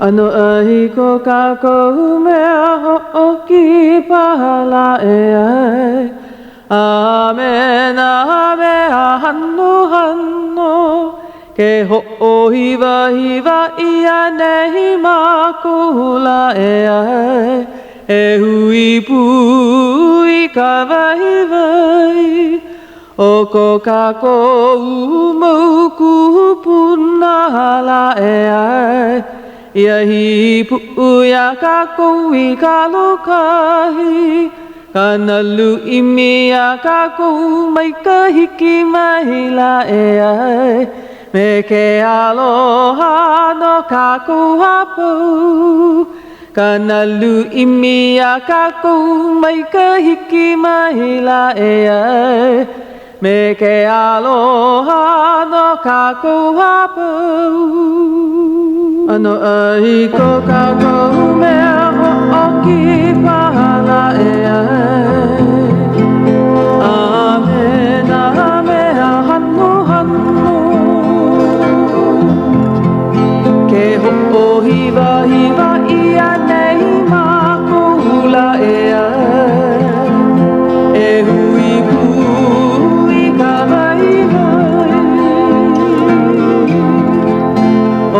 ʻAnoʻai ko kākou mea hoʻokipa lā e ʻae, A me nā mea hanohano, Ke hoʻohiwahiwa ʻia nei mākou lā e ʻae, E hui pū i ka waiwai O ko kākou mau kūpuna lā e ʻae, Ia hīpuʻu iā kākou i ka lōkahi, Ka nalu ʻimi iā kākou mai ka hiki mai lā e ʻae, Me ke aloha no kākou a pau. Ka nalu ʻimi iā kākou mai ka hiki mai lā e ʻae, Me ke aloha no kākou a pau. ʻAnoʻai ko kākou mea hoʻokipa lā e ʻae, A me nā mea hanohano. Ke hoʻohiwahiwa ʻia nei mākou lā e ʻae, E hui pū i ka waiwai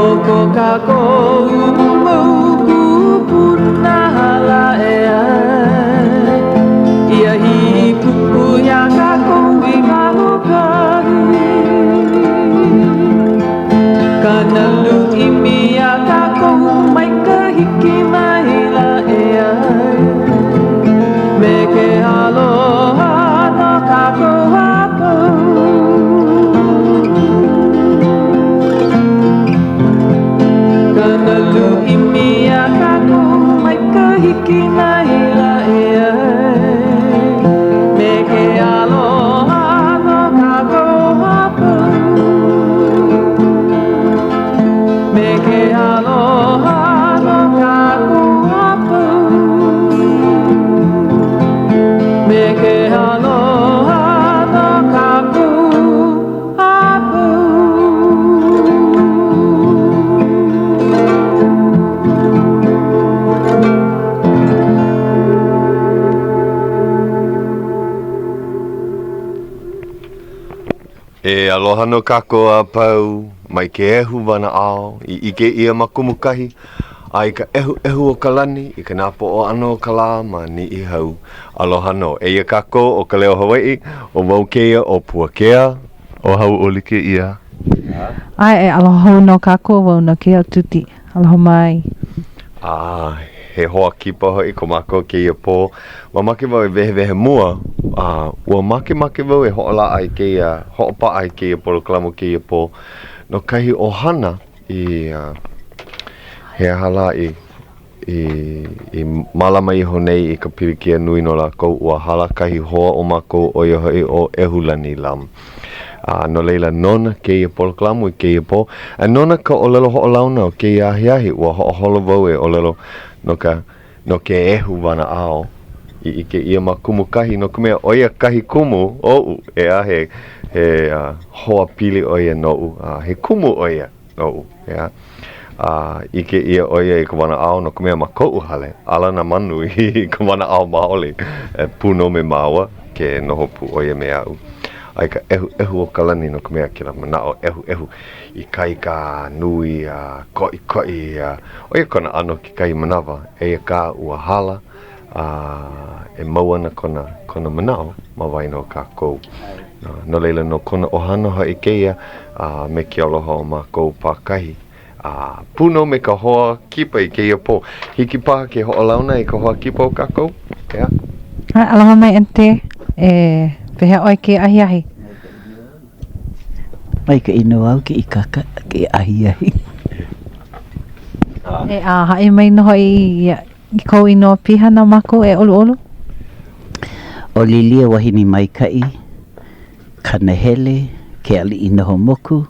O ko kākou mau kūpuna lā e ʻae, Ia hīpuʻu iā kākou i ka lōkahi. Ka nalu ʻimi iā kākou mai ka hiki mai lā e ʻae, Me ke aloha no kākou a pau. Ka nalu ʻimi iā kākou mai ka hiki mai lā e ʻae, Me ke aloha no kākou a pau. Me ke aloha no kākou a pau. Me ke aloha no kākou a pau. E aloha nō kākou a pau mai ke ehu wanaʻao i ʻike ʻia ma Kumukahi a i ka ʻehuʻehu o ka lani i ka napoʻo ʻana o ka lā ma Niʻihau. Aloha nō. Eia kākou ʻo Ka Leo Hawaiʻi, ʻo wau kēia ʻo Puakea. ʻO Hauʻoli kēia. ʻAe, e aloha hou nō kākou, wau nō kēia ʻo Tuti. Aloha mai. A he hoa kipa hoʻi ko mākou kēia pō. Mamake wau e wehewehe mua, a ua makemake wau e hoʻolaʻa i kēia, hoʻopaʻa i kēia polokalamu kēia pō no kahi ʻohana i, he aha lā, i, i, i mālama iho nei i ka pilikia nui no lākou. Ua hala kahi hoa o mākou, ʻo ia hoʻi ʻo ʻEhulani Lam. A no laila, nona kēia polokalamu i kēia pō, a nona ka ʻōlelo hoʻolauna o kēia ahiahi, ua hoʻoholo wau e ʻōlelo no ka, no ke ehu wanaʻao i ʻike ʻia ma Kumukahi, no ka mea, ʻo ia kahi kumu oʻu, ʻeā, he, he hoa pili ʻo ia noʻu, a he kumu ʻo ia noʻu, ʻeā. A ʻike ʻia ʻo ia i ka wanaʻao no ka mea ma koʻu hale, ala nā manu i ka wanaʻao maoli e pū nō me māua ke noho pū ʻo ia me aʻu. A i ka ʻehuʻehu o ka lani no ka mea kēlā manaʻo ʻehuʻehu ikaika nui a koʻikoʻi a ʻo ia kona ʻano kekahi manawa eia kā ua hala a e mau ana kona kona manaʻo ma waena o kākou. No laila no kona ʻohana hoʻi kēia a me ke aloha o mākou pākahi a pū nō me ka hoa kipa i kēia pō. Hiki paha ke hoʻolauna i ka hoa kipa o kākou, ʻeā? ʻAe, aloha mai Aunty. E, pehea ʻoe kēia ahiahi? Maikaʻi nō au ke ikaka ke ahiahi. E, a haʻi mai nō hoʻi i kou inoa piha na mākou e ʻoluʻolu. ʻO Lilia Wahine Maikaʻi Kanahele ke aliʻi noho moku,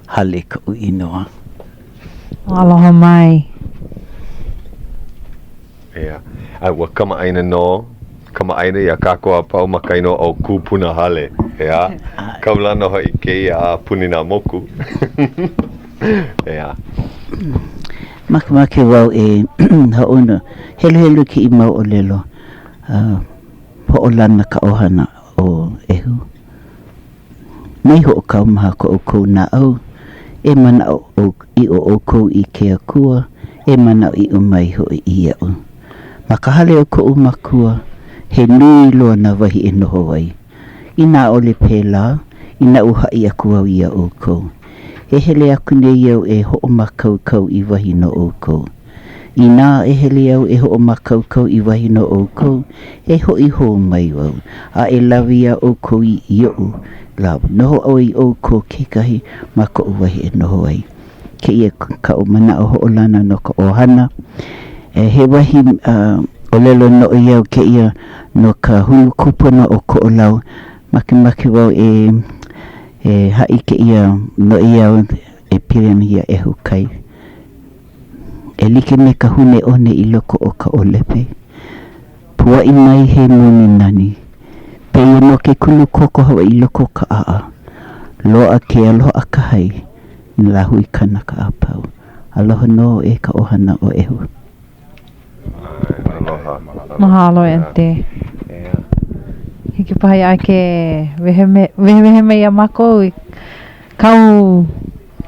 Hale koʻu inoa. Aloha mai. ʻEā. A ua kamaʻāina nō, kamaʻāina iā kākou a pau ma ka inoa ʻo Kūpuna Hale, ʻeā? Kaulana hoʻi kēia a puni nā moku. ʻEā. Makemake wau e hoʻouna heluhelu i kēia mau ʻōlelo hoʻolana ka ʻohana o ʻEhu. Mai hoʻokaumaha ko ʻoukou naʻau, e manaʻoʻiʻo ʻoukou i ke Akua, e manaʻoʻiʻo mai hoʻi iaʻu. Ma ka hale o koʻu Makua, he nui loa nā wahi e noho ai. Inā ʻaʻole pēlā, inā ua haʻi aku au iā ʻoukou, e hele aku nei au e hoʻomākaukau i wahi no ʻoukou. Inā e hele au e hoʻomākaukau i wahi no ʻoukou, e hoʻi hou mai wau, a e lawe iā ʻoukou ioʻu lā, noho ai ʻoukou kekahi ma koʻu wahi e noho ai. Kēia kaʻu manaʻo hoʻolana no ka ʻohana. He wahi ʻōlelo noʻeau kēia no ka hulu kupuna o Koʻolau. Makemake wau e haʻi kēia noʻeau e pili ana iā ʻEhukai. E like me ka hune one i loko o ka ʻōlepe, puaʻi mai he moni nani. Pēia nō ke kulu koko Hawaiʻi i loko o ka ʻaʻa. Loaʻa ke aloha akahai nā lāhui kanaka a pau. Aloha nō e ka ʻohana o ʻEhu. Aloha. Mahalo e Aunty. Hiki paha iā ʻoe ke wehewehe mai iā mākou i kāu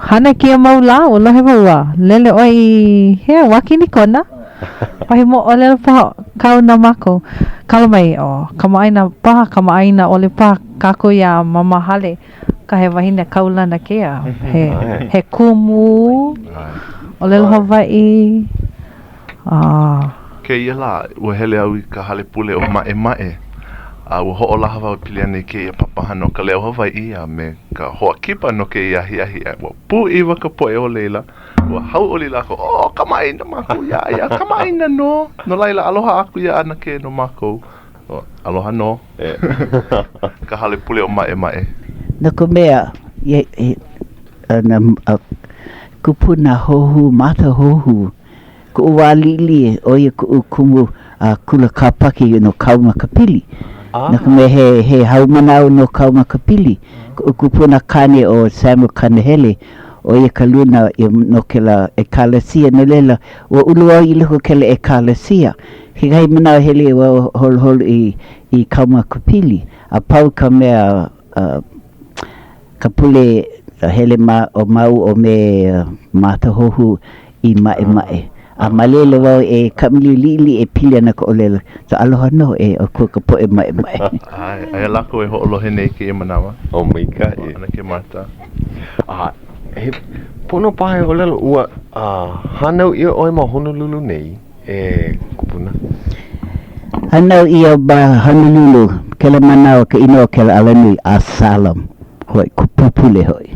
hana i kēia mau lā, ua lohe wau ua lele ʻoe i hea, Wakinikona? Wahi moʻolelo paha kāu na mākou. Kala mai, ʻo kamaʻāina paha, kamaʻāina ʻole paha kākou iā Mama Hale, ka he wahine kaulana kēia. He, he kumu, ʻōlelo Hawaiʻi, a. Kēia lā, ua hele au i ka hale pule ʻo Maʻemaʻe, a ua hoʻolaha wau e pili ana i kēia papahana o ka Leo Hawaiʻi a me ka hoa kipa no kēia ahiahi, a ua pūʻiwa ka poʻe o laila. Ua hauʻoli lākou, ʻŌ, kamaʻāina mākou iā ia, kamaʻāina nō! No laila, aloha aku iā ʻAnakē no mākou. Aloha nō. Ka hale pule o Maʻemaʻe. No ka mea, na kupuna Hohu, Martha Hohu, Kuʻu wā liʻiliʻi, ʻo ia kuʻu kumu kula kāpaki no Kaumakapili. No ka mea, he, he haumana au no Kaumakapili. Kuʻu kupuna kāne ʻo Samuel Kanahele, ʻo ia ka luna no kēlā ʻekalesia. No laila, ua ulu au i loko o kēlā ʻekalesia. Kekahi manawa hele wau holoholo i, i Kaumakapili, a pau ka mea, ka pule hele ma ʻo māua ʻo me Martha Hohu i Maʻemaʻe. A ma laila wau e kamaliʻi liʻiliʻi e pili ana ka ʻōlelo. So aloha nō e ʻoukou ka poʻe maʻemaʻe. ʻAe, aia lākou e hoʻolohe nei i kēia manawa. ʻO maikaʻi. ʻAnakē Martha. A he pono paha e ʻōlelo, ua hānau ʻia ʻoe ma Honolulu nei, e kupuna. Hānau ʻia ma Honolulu, kēlā manawa ka inoa o kēlā alanui Asylum hoʻi, pupule hoʻi.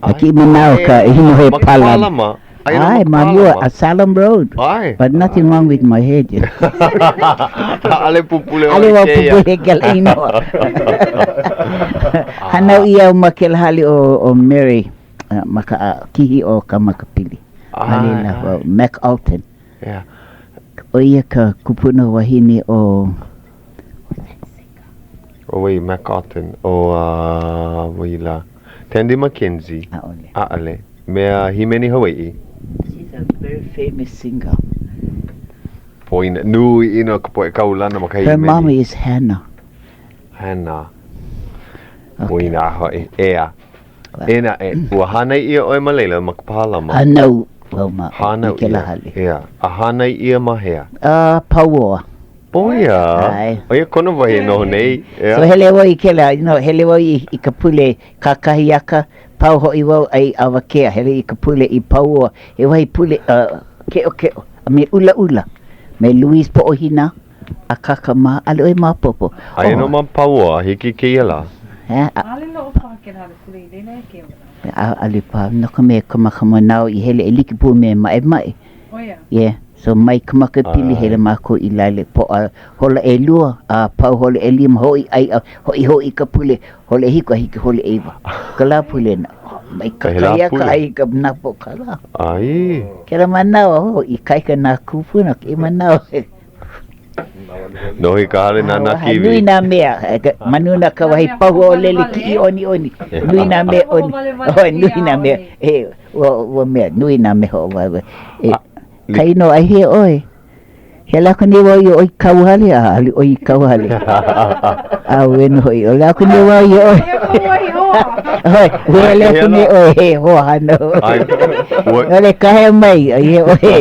Ma kēia manawa ka inoa he Palama. ʻAe, ma mua, Asylum Road. ʻAe. But nothing wrong with my head. ʻAʻole pupule ʻoe ʻAʻole wau kēia. pupule kēlā inoa. Hānau ʻia au ma kēlā hale o, o Mary, ma ka kihi o Kaumakapili. Ma laila wau, Mac Alton. Yeah. ʻO ia ka kupuna wahine o ʻO wai Mac Alton? ʻO uh, wai lā? Tandy McKenzie. ʻAʻole. ʻAʻole. Mea hīmeni Hawaiʻi. She's a very famous singer. Poina. Nui ʻino ka poʻe kaulana ma ka Her hīmeni. mama is Hannah. Hannah. Okay. Poina hoʻi. ʻEā. E naʻe, ua hānai ʻia ʻoe ma laila ma ka Pālama? Hānau wau ma Hānau i kēlā ʻia. hale. ʻEā. A hānai ʻia ma hea? Uh, Pauoa. ʻO ia? ʻAe. ʻO ia kona wahi e noho nei, ʻeā? So hele wau i kēlā, you know, hele wau i, i ka pule kakahiaka, pau hoʻi wau ʻai awakea, hele i ka pule i Pauoa, he wahi pule uh, keʻokeʻo, a me ʻulaʻula, me Louise Poʻohina. Akaka mā, ʻaʻole ʻoe maopopo. Aia nō ma Pauoa, hiki i kēia lā. ʻAʻole nō paha kēlā hale pule i laila i kēia manawa. ʻAʻole paha, no ka mea, ka manawa i hele e like pū me Maʻemaʻe. ʻO ia. Yeah. So mai Kaumakapili hele mākou i laila poʻa hola ʻelua, a pau hola ʻelima, hoʻi ʻai a hoʻi hou i ka pule, hola ʻehiku a hiki hola ʻeiwa. Ka lā pule na. Mai kakahiaka a i ka napo ka lā. ʻAe. Kēlā manawa, oh, ikaika nā kūpuna, kēia manawa. Noho i ka hale nānā kīwī. Nui nā mea, ma nuna ka wahi pahu ʻōlele kiʻi ʻoniʻoni. Nui nā mea ʻoni. Oh, nui nā mea. E, ua, ua mea, nui nā mea hoʻowaiwai. E. Kainoa, ʻaihea ʻoe? Hele aku nei wau iā ʻoe i kauhale, a ʻaʻole ʻoe i kauhale. ʻAuē nō hoʻi, ʻōlelo aku nei wau iā ʻoe. ʻOe, ua hele aku nei ʻoe he hoahānau. ʻAʻole kāhea mai, ʻaihea ʻoe.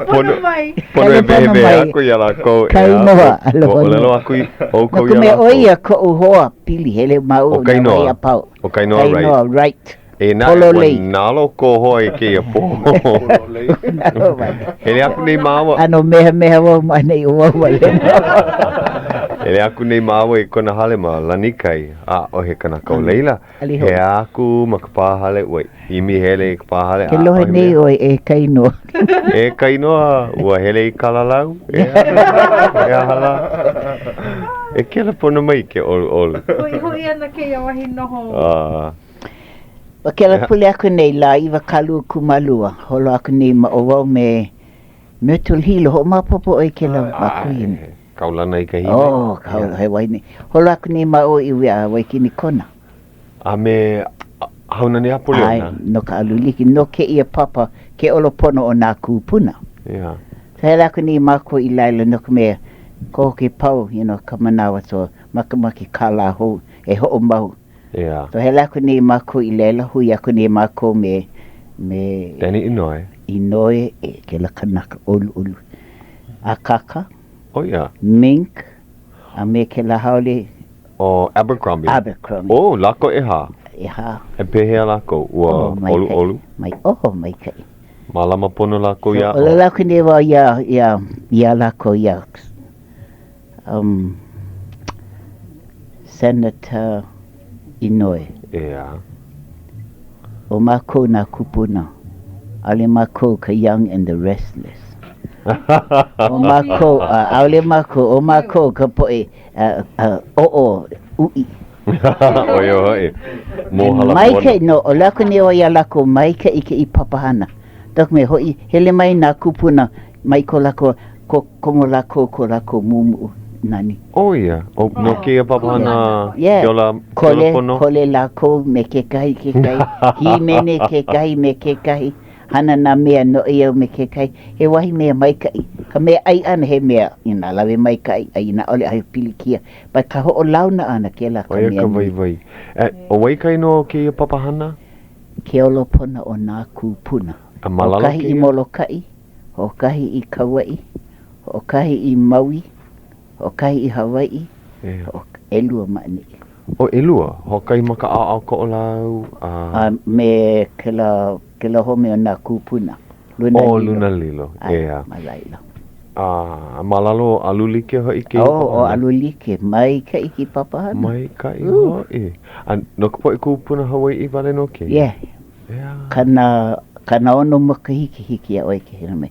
Pono, pono e wehewehe aku iā lākou. Kainoa, aloha. Ua ʻōlelo aku ʻoukou No iā ka mea, lākou. ʻo ia koʻu hoa pili hele māua ʻO Kainoa. nā wahi a pau. ʻO Kainoa Wright. Kainoa Wright. E naʻe, ua Pololei. nalo kō hoa i kēia pō. Nalo wale. Hele aku nei māua. ʻAno mehameha wau ma ʻaneʻi ʻo wau wale nō. Hele aku nei māua i kona hale ma Lanikai, ʻaʻohe kanaka o laila. Hea aku ma ka pā hale, ua ʻimi hele i ka pā hale, Ke lohe ʻaʻohe nei mea. ʻoe e Kainoa. E Kainoa, ua hele i Kalalau, ʻeā, he aha lā? E kela pono mai ke ʻoluʻolu. Hoʻihoʻi ana kēia wahi noho. A. ʻO kēlā pule aku nei lā 22, holo aku nei ma ʻo wau me Myrtle Hilo, hoʻomaopopo ʻoe i kēlā makuahine? Kaulana i ka hīmeni. Oh, kaulana, he wahine. Holo aku nei māua i Waikinikona. A me Haunani-a-Puleona. ʻAe, no ka ʻAlu Like, no kēia papa, ke olopono o nā kūpuna. Yeah. So hele aku nei mākou i laila no ka mea, koho ke pau, you know, ka manawa, so makemake kālā hou e hoʻomau. Yeah. So hele aku nei mākou i laila, hui aku nei mākou me, me. Danny Inoue. Inoue, e kēlā kanaka ʻoluʻolu. Akaka. Oh yeah. Mink, a me kēlā haole. ʻO Abercrombie. Abercrombie. Oh, lākou ʻehā. ʻEhā. E pehea lākou? Ua oh, ʻoluʻolu? Mai, oh, maikaʻi. Mālama pono lākou iā ʻoe? So, ʻōlelo aku nei wau iā, iā, iā lākou, iā Um, Senator Inouye. ʻEā. ʻO mākou nā kūpuna, ʻaʻole mākou ka young and the restless. ʻO mākou, ʻaʻole mākou, ʻo mākou ka poʻe oʻo uʻi. ʻO ia hoʻi, mōhala pono. Maikaʻi nō, ʻōlelo aku nei wau iā lākou, maikaʻi kēia papahana. No ka mea, hoʻi, hele mai nā kūpuna mai ko lākou ko komo lākou ko lākou mumuʻu nani. ʻO ia, ʻo no kēia papahana Yeah. ke ola, ke ola Kole, pono? kole lākou me kekahi, kekahi, hīmeni kekahi me kekahi, hana nā mea noʻeau me kekahi, he wahi mea maikaʻi. Ka mea ʻai ʻana he mea, inā lawe maikaʻi, a inā ʻaʻole ʻaʻohe pilikia. But ka hoʻolauna ʻana kēlā ka ʻO ia mea ka nui. waiwai. E, ʻo wai ka inoa o kēia papahana? Ke Olopona o nā kūpuna. A ma lalo Hoʻokahi i kēia? Molokaʻi, hoʻokahi i Kauaʻi, hoʻokahi i Maui, hoʻokahi i Hawaiʻi, ʻelua ma ʻaneʻi. ʻO ʻelua, hoʻokahi ma ka ʻaoʻao Koʻolau, a. A me kēlā, kēlā home o nā kūpuna, Lunalilo. ʻO Lunalilo, ʻeā. Ma laila. A ma lalo o ʻAlu Like hoʻi kēia Oh, ʻo papahana? ʻAlu Like, maikaʻi kēia papahana. Maikaʻi hoʻi. A no ka poʻe kūpuna Hawaiʻi wale nō kēia? Yeah. Kana, 60 makahiki hiki iā ʻoe ke hele mai.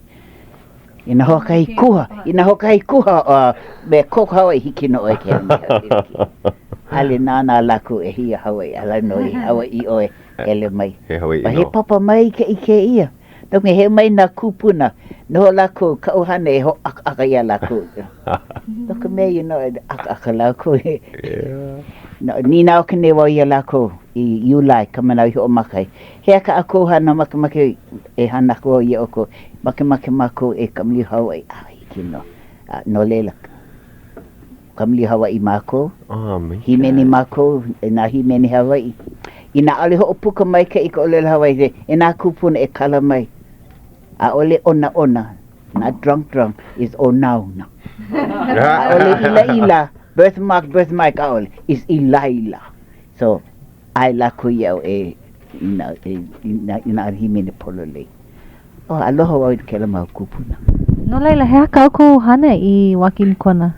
Inā hoʻokahi kuha, inā hoʻokahi kuha uh, me koko Hawaiʻi hiki nō ʻoe ke hele mai. ʻAʻole nānā lākou ʻehia Hawaiʻi, ʻala nō i Hawaiʻi ʻoe hele mai. He Hawaiʻi nō. He papa maikaʻi kēia. No ka mea, hele mai nā kūpuna, noho lākou, kaʻu hana e hoʻākaʻaka iā lākou. No ka mea, you know, e ʻakaʻaka lākou. Yeah. No, nīnau aku nei wau iā lākou i Iulai, ka manawa i hoʻomaka ai. He aha kā ʻoukou hana makemake e hana aku au iā ʻoukou? Makemake mākou e kamaʻilio Hawaiʻi. A hiki nō. A no laila, kamaʻilio Hawaiʻi mākou. Oh, maikaʻi. Hīmeni mākou i nā hīmeni Hawaiʻi. Inā ʻaʻole hoʻopuka maikaʻi ka ʻōlelo Hawaiʻi, e nā kūpuna e kala mai. ʻAʻole ʻonaʻona, not drunk drunk, is ʻonaona. ʻAʻole ilaila, birthmark birthmark, ʻaʻole, is ilaila. So, ʻae lākou iaʻu e i nā, i nā, i nā hīmeni pololei. Oh, aloha wau i kēlā mau kūpuna. No laila, he aha kā ʻoukou hana i Wakinikona?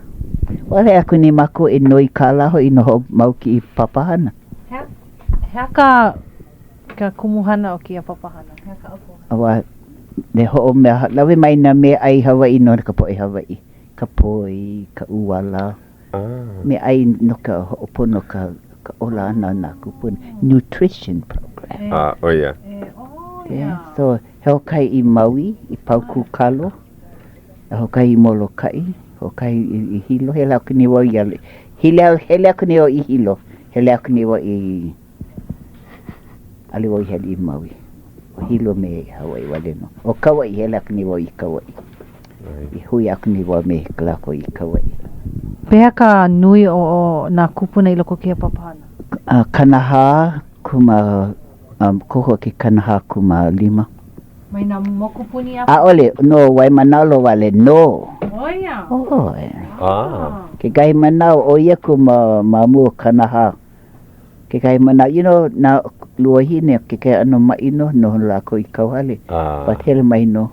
Ua hele aku nei mākou e noi kālā hoʻi no hoʻomau kēia papahana. He aha ka ka kumuhana o kēia papahana? He aha kā ʻoukou hana? Ua e hoʻomea, lawe mai nā meaʻai Hawaiʻi no ka poʻe Hawaiʻi, ka poi, ka ʻuala, meaʻai no ka hoʻopono ka ka ola ʻana o nā kūpuna, nutrition program. Ah, ʻo ia. Yeah, so he hoʻokahi i Maui, i Paukūkalo, a hoʻokahi i Molokaʻi, hoʻokahi i Hilo, hele aku nei wau iā, hele, hele aku nei wau i Hilo, hele aku nei wau i, ʻaʻole wau i hele i Maui. ʻO Hilo me Hawaiʻi wale nō. ʻO Kauaʻi, hele aku nei wau i Kauaʻi. I hui aku nei wau me lākou i Kauaʻi. Pehea ka nui o nā kūpuna i loko o kēia papahana? 40 kumā, kohu a ke 45. Mai nā mokupuni a pau? ʻAʻole, no Waimānalo wale nō. ʻO ia? ʻOe. Kekahi manawa, ʻoi aku ma, ma mua 40. Kekahi manawa, you know, nā luahine, kekahi ʻano maʻi nō, noho lākou i kauhale. But hele mai nō.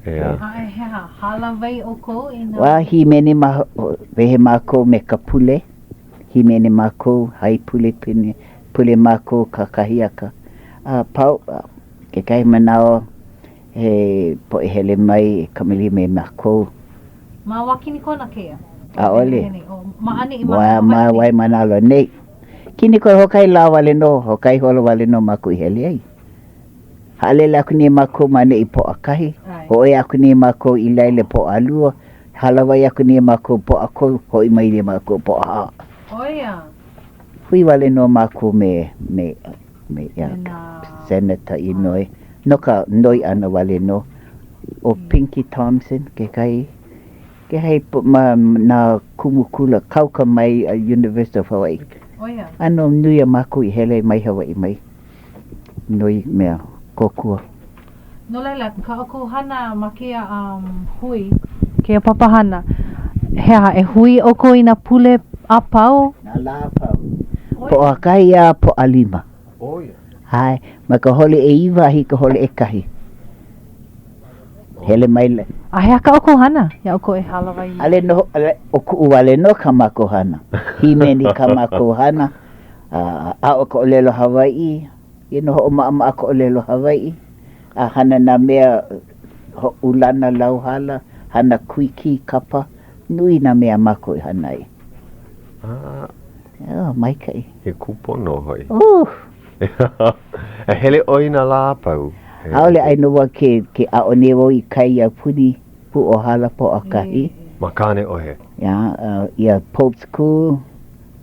Yeah. A he aha, hālāwai ʻoukou i nā. Ua hīmeni ma, wehe mākou me ka pule. Hīmeni mākou, haipule pine, pule mākou kakahiaka. A pau, kekahi manawa, he poʻe hele mai e kamaʻilio me mākou. Ma Wakinikona kēia? ʻAʻole. Ma ʻaneʻi ma Hawaiʻi nei? Ma Waimānalo nei. Kinikona hoʻokahi lā wale nō, hoʻokahi hola wale nō mākou i hele ai. Haʻalele aku nei mākou ma ʻaneʻi Pōʻakahi, hōʻea aku nei mākou i laila Pōʻalua, hālāwai aku nei mākou Pōʻakolu, hoʻi mai nei mākou Pōʻahā. ʻO ia. Hui wale nō mākou me, me, me ia Senator Inouye no ka noi ʻana wale nō. ʻO Pinky Thompson kekahi, kekahi ma nā kumu kula kauka mai University of Hawaii. ʻO ia. ʻAno nui a mākou i hele mai Hawaiʻi mai. Noi mea kōkua. No laila, kā ʻoukou hana ma kēia um, hui, kēia papahana, he aha, e hui ʻoukou i nā pule a pau? Nā lā a pau. Pōʻakahi a Pōʻalima. ʻAe, mai ka hole ʻeiwa a hiki ka hole ʻekahi. Hele maila. A he aha kā ʻoukou hana iā ʻoukou e hālāwai? ʻAʻole nō, ʻo kuʻu wale nō kā mākou hana. Hīmeni kā mākou hana. A aʻo ka ʻōlelo Hawaiʻi, you know, hoʻomaʻamaʻa ka ʻōlelo Hawaiʻi, a hana nā mea hoʻoulana lauhala, hana kuiki kapa, nui nā mea a mākou i hana ai. A. Oh, maikaʻi. He kūpono hoʻi. Uh! E hele ʻoe i nā lā a pau. ʻAʻole, ʻae nō wau ke, ke aʻo nei wau i kai aupuni Pūʻōhala Pōʻakahi. Ma Kāneʻohe. Yeah, uh, ia Pope's School.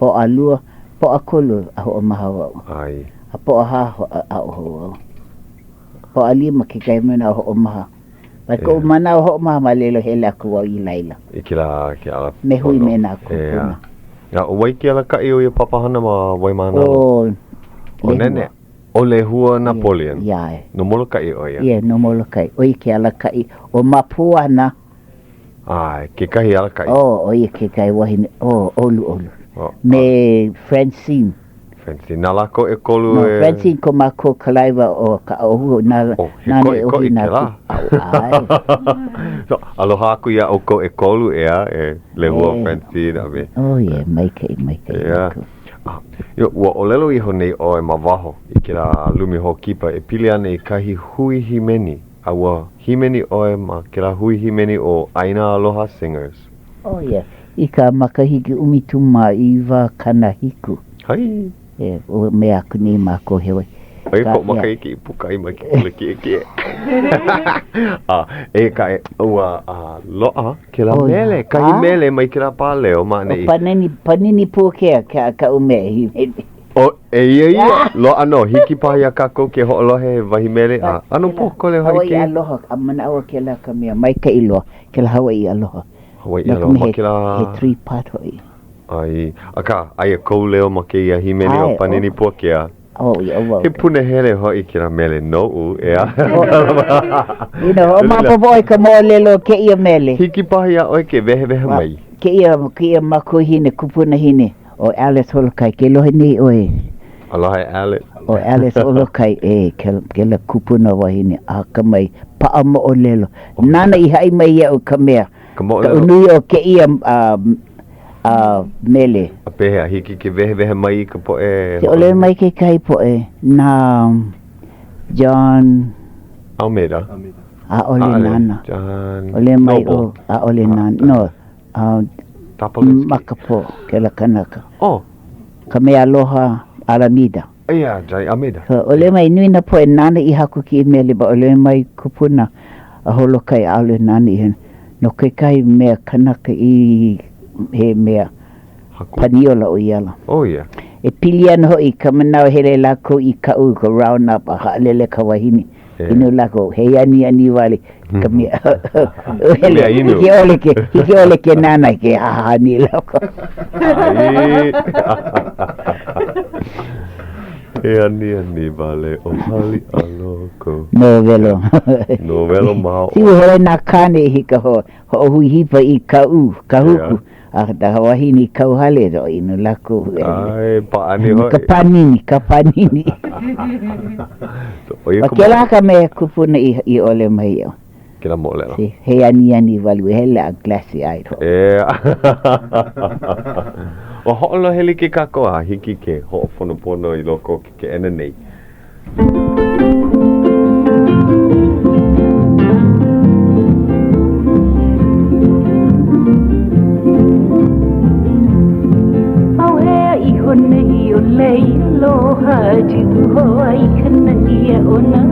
Pōʻalua, Pōʻakolu a hoʻomaha wau. ʻAe. A Pōʻahā aʻo hou wau. Pōʻalima kekahi manawa hoʻomaha. Ma koʻu manawa hoʻomaha ma laila hele aku wau i laila. I kēlā ke ala Me hui me nā kūpuna. A ʻo wai ke alakaʻi o ia papahana ma Waimānalo? ʻO ʻO Nene. ʻO Lehua Napoleon. Yeah. No Molokaʻi ʻo ia? Yeah, no Molokaʻi. ʻO ia ke alakaʻi. ʻO Mapuana. ʻAe, kekahi alakaʻi. Oh, ʻo ia kekahi wahine, oh, ʻoluʻolu. Oh, Me Francine. Francine, na lākou ʻekolu No, e... Francine ko mākou kalaiwa o ka ʻohu, na, oh, he nāna koʻi e uhi koʻi nā kēlā. ʻAe. So, aloha aku iā ʻoukou ʻekolu, ʻeā, e Lehua, E. Francine, a me... Oh, yeah, maikaʻi, maikaʻi Yeah. mākou. Ah, yo, ua ʻōlelo iho nei ʻoe ma waho i kēlā lumi hoʻokipa e pili ana i kahi hui hīmeni. A ua hīmeni ʻoe ma kēlā hui hīmeni ʻo ʻĀina Aloha Singers. Oh yeah, i ka makahiki 1970. Hai! E, ua mea aku nei mākou he wai. ʻO ia koʻu makahiki i puka ai mai ke kula kiʻekiʻe. A, eia kaʻe, ua loaʻa kēlā mele, kahi mele mai kēlā pāleo ma ʻaneʻi. ʻO Panini, Panini Puakea kaʻu mea e hīmeni. ʻO, eia ia, loaʻa nō, hiki paha iā kākou ke hoʻolohe he wahi mele a ʻano pōkole hoʻi Hawaiʻi Aloha, a manaʻo kēlā ka mea maikaʻi loa, kēlā Hawaiʻi Aloha. Hawaiʻi Aloha, ma kēlā. He three part hoʻi. ʻAe, akā, aia kou leo ma kēia hīmeni ʻo Panini Puakea. Oh, yeah, well. He punahele hoʻi kēlā mele noʻu, ʻeā. You know, hoʻomaopopo ʻoe i ka moʻolelo o kēia mele. Hiki paha iā ʻoe ke wehewehe mai. Kēia, kēia makuahine, kupunahine. ʻO Alice Holokai, ke lohe nei ʻoe. Aloha e Alice. ʻO Alice Holokai, ē, kēlā kupuna wahine akamai, paʻa moʻolelo. Nāna i haʻi mai iaʻu ka mea, Ka moʻolelo. Kaʻu nui o kēia mele. A pehea, hiki ke wehewehe mai i ka poʻe? Ke ʻōlelo mai kekahi poʻe, na John. Almeida. ʻAʻole nāna. John ʻŌlelo mai Noble. ʻo, ʻaʻole nāna, no. Topolinsky. Makapō, kēlā kanaka. Oh. Ka mea aloha Alameda. Yeah, Johnny Alameda. So, ʻōlelo mai, nui nā poʻe nāna i haku kēia mele, but ʻōlelo mai kupuna a Holokai, ʻaʻole nāna i no kekahi mea kanaka i he mea Haku. paniola ʻo ia ala. Oh, yeah. E pili ana hoʻi ka manawa hele lākou i Kaʻū, ka round up, a haʻalele ka wahine. Inu lākou, he aniani wale ka mea. Mea inu. Hiki ʻole ke, hiki ʻole ke nānā ke hahani lākou. Ai. He aniani wale ʻo Haliʻaloko. Nowelo. Nowelo ma Si ua hele nā kāne i ka ho, hoʻohui hipa i Kaʻū, Kahuku, a ka wahine i kauhale, no inu lākou. ʻAe, pāʻani hoʻi. Ka pānini, ka pānini. ʻO ia ka Kēlā ka mea kupuna i, i ʻōlelo mai iaʻu. Kēlā moʻolelo. Si, he aniani wale, ua hele a glassy eyed hoʻi. ʻEā. Ua hoʻolohe like kākou a hiki ke hoʻoponopono i loko o ke keʻena nei. ʻAuhea iho nei ʻo Lei Aloha Juhoa i ka nani o nā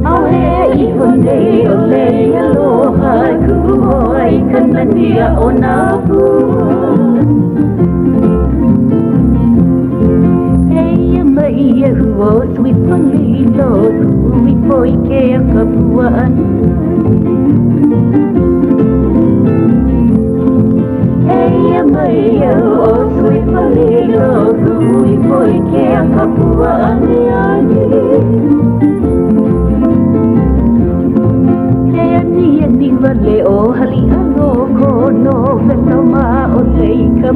ʻAuhea iho nei ʻo Lei Aloha Juhoa i ka nani o nā pua Eia mai iaʻu ʻo Suipalilo Kuʻu ipo i ke aka pua Eia mai iaʻu ʻo Suipalilo Kuʻu ipo i ke aka pua aniani He aniani wale ʻo Haliʻaloko Nowelo ma o lei ka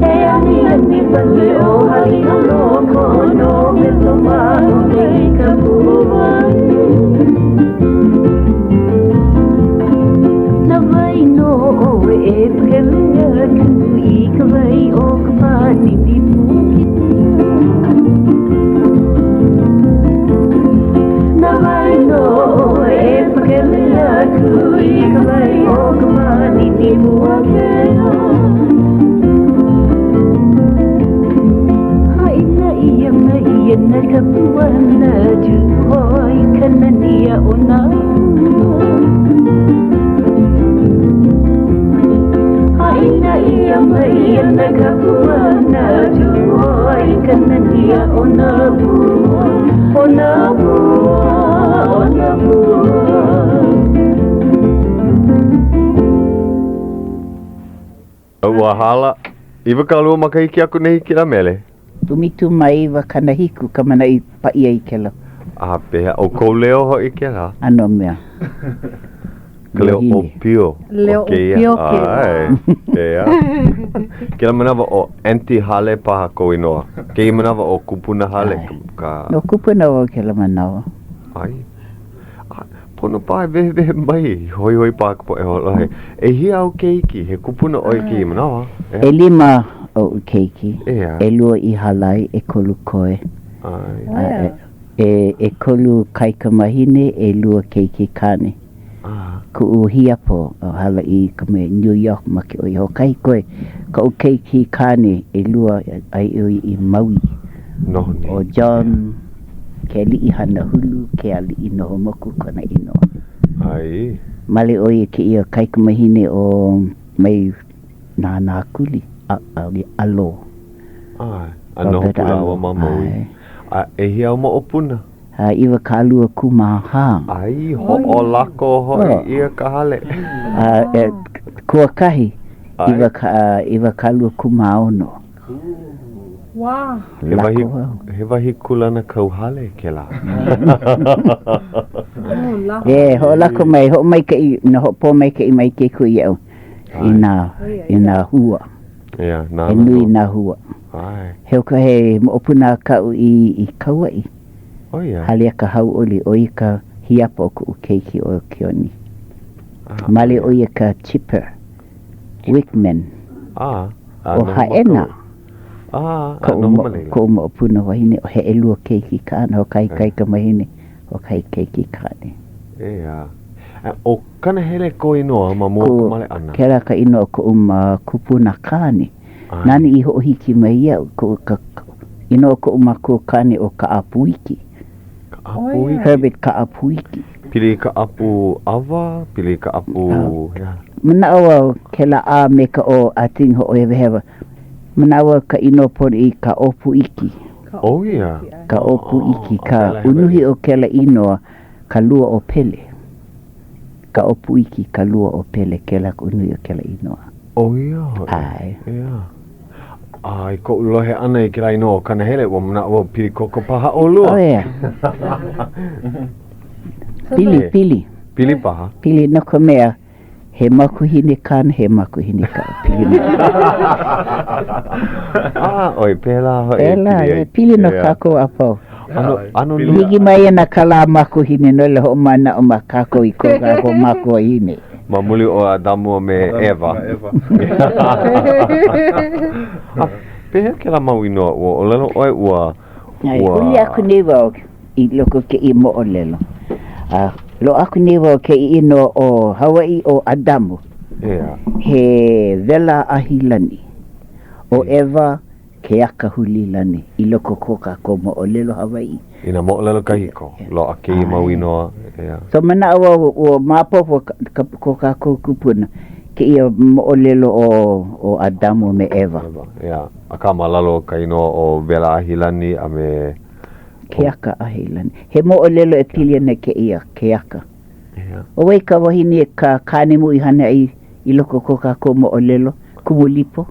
He aniani wale ʻo Haliʻaloko Nowelo ma o lei ka puʻuwai Na wai nō ʻoe e pakele aku i ka wai o ka pānini puakea Na wai nō ʻoe e pakele aku i ka wai o ka pānini puakea Haʻina ʻia mai ana ka pua na Tūhoe i ka nani o nā pua Haʻina ʻia mai ana ka pua na Tūhoe i ka nani o nā pua O nā pua, o nā pua Ua hala 20 makahiki aku nei kēlā mele. 19 7 ka manawa i paʻi ai kēlā. A pehea, ʻo kou leo hoʻi kēlā? ʻAno mea. Ka leo ʻōpio Leo o kēia. ʻōpio kēlā. ʻAe, ʻeā. Kēlā manawa ʻo Aunty Hale paha kou inoa. Kēia manawa ʻo Kupuna Hale ka. No kupuna wau kēlā manawa. ʻAe. A, pono paha e wehewehe mai, hoihoi paha ka poʻe hoʻolohe. ʻEhia āu keiki, he kupuna ʻoe i kēia manawa? ʻEā. ʻElima oʻu keiki. ʻEā. ʻElua i hālai, ʻekolu koe. ʻAe. A, e, ʻekolu kaikamahine, ʻelua keiki kāne. Kuʻu hiapo hala i ka mea New York make ʻo ia hoʻokahi koe kaʻu keiki kāne ʻelua aia ʻo ia i Maui. Noho nei. ʻO John Kealiʻi Hanahulu Kealiʻi Nohomoku kona inoa. ʻAe. Male ʻo ia kēia kaikamahine o mai Nānākuli a, a, Alo. ʻAe. A noho pū lāua ma Maui. A ʻehia āu moʻopuna? A 24. ʻAi, hoʻolako hoʻi ʻia ka hale. A e, kuakahi, 26. Wow. He wahi, he wahi kūlanakauhale kēlā. E, hoʻolako mai, hoʻomaikaʻi, na hoʻopōmaikaʻi mai ke Akua iaʻu i nā, i nā hua. Yeah, nā He nui nā hua. ʻAe. He, he moʻopuna kaʻu i, i Kauaʻi. ʻO ia. Hale a ka Hauʻoli, ʻo ia ka hiapo o kuʻu keiki ʻo Keoni. Male ʻo ia ka Chipper Wickman. A, a ʻO Haʻena. A, a noho ma laila. Koʻu moʻopuna wahine, he ʻelua keiki kāne, hoʻokahi kaikamahine, hoʻokahi keiki kāne. ʻEā. A ʻo Kanahele kou inoa ma mua o ka male ʻana? Kēlā ka inoa o koʻu ma kupuna kāne. Nāna i hoʻohiki mai iaʻu, koʻu, ka, inoa o koʻu makua kāne ʻo Kaʻapuiki. Kaʻapuiki? Herbert Kaʻapuiki. Pili i ka ʻapu ʻawa? Pili i ka ʻapu, he aha? Manaʻo wau kēlā ʻA me ka ʻO I think hoʻohewahewa. Manaʻo wau ka inoa ponoʻī ka ʻōpū iki. Oh ia. Ka ʻōpū iki, ka unuhi o kēlā inoa ka lua o Pele. Ka ʻōpū iki, ka lua o Pele, kēlā ka unuhi o kēlā inoa. ʻO ia hoʻi. ʻAe. ʻEā. A i koʻu lohe ʻana i kēlā inoa ʻo Kanahele, ua manaʻo wau pili koko paha ʻolua. ʻO ia. Pili, pili. Pili paha. Pili no ka mea, he makuahine kāna, he makuahine kaʻu. Pili nō. A, ʻoi, pēlā hoʻi. Pēlā, e pili nō kākou a pau. ʻAno, ʻano nui. Hiki mai ana ka lā makuahine no laila hoʻomanaʻo ma kākou i ko kākou makuahine. Ma muli o ʻAdamu a me ʻEva. A pehea kēlā mau inoa? Ua ʻōlelo ʻoe ua, ua. Huli aku nei wau i loko o kēia moʻolelo. A loaʻa aku nei wau kēia inoa o Hawaiʻi ʻo ʻAdamu. ʻEā. He wela ahi lani. ʻO ʻEva ke aka huli lani i loko o ko kākou moʻolelo Hawaiʻi. I nā moʻolelo kahiko, loaʻa kēia mau inoa, ʻeā. So manaʻo wau ua maopopo ka, ko kākou kūpuna kēia moʻolelo o, o ʻAdamu me ʻEva. ʻEva, ʻeā. Akā ma lalo o ka inoa ʻo Wela Ahilani a me. Keaka Ahilani. He moʻolelo e pili ana kēia, Keaka. ʻEā. ʻO wai ka wahine, ka kāne mua i hana ai i loko o ko kākou moʻolelo, Kumulipo?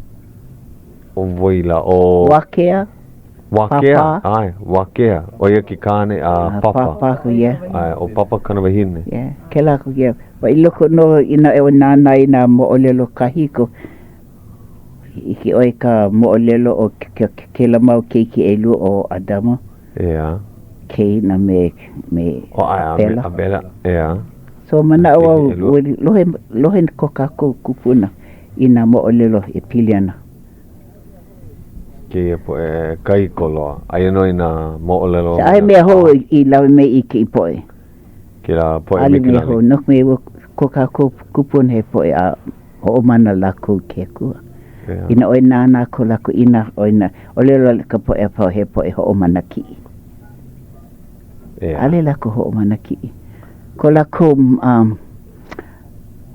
ʻO wai lā, ʻo. Wākea? Wākea, Pāpā? ʻae, Wākea. ʻO ia ke kāne a Papa. Pāpā ko ia. ʻAe, ʻo Papa kana wahine. Yeah, kēlā ko ia. I loko nō inā e nānā i nā moʻolelo kahiko, ʻike ʻoe i ka moʻolelo o kēlā mau keiki ʻelua o ʻAdama. ʻEā. Kain a me, me ʻO, ʻae, a me ʻAbela. ʻAbela, ʻeā. So manaʻo au, ua lohe, lohe ko kākou kūpuna i nā moʻolelo e pili ana. Kēia poʻe kahiko loa. Aia nō i nā moʻolelo. So ʻaʻohe mea hou i lawe mai i kēia poʻe. Kēlā poʻe ʻAʻole mea mikionali. hou, no ka mea, ua ko kākou kūpuna he poʻe a hoʻomana lākou i ke Akua. ʻEā. Inā ʻoe nānā ko lākou, inā ʻoe nā, ʻōlelo ka poʻe a pau he poʻe hoʻomana kiʻi. ʻEā. ʻAʻole lākou hoʻomana kiʻi. Ko lākou um,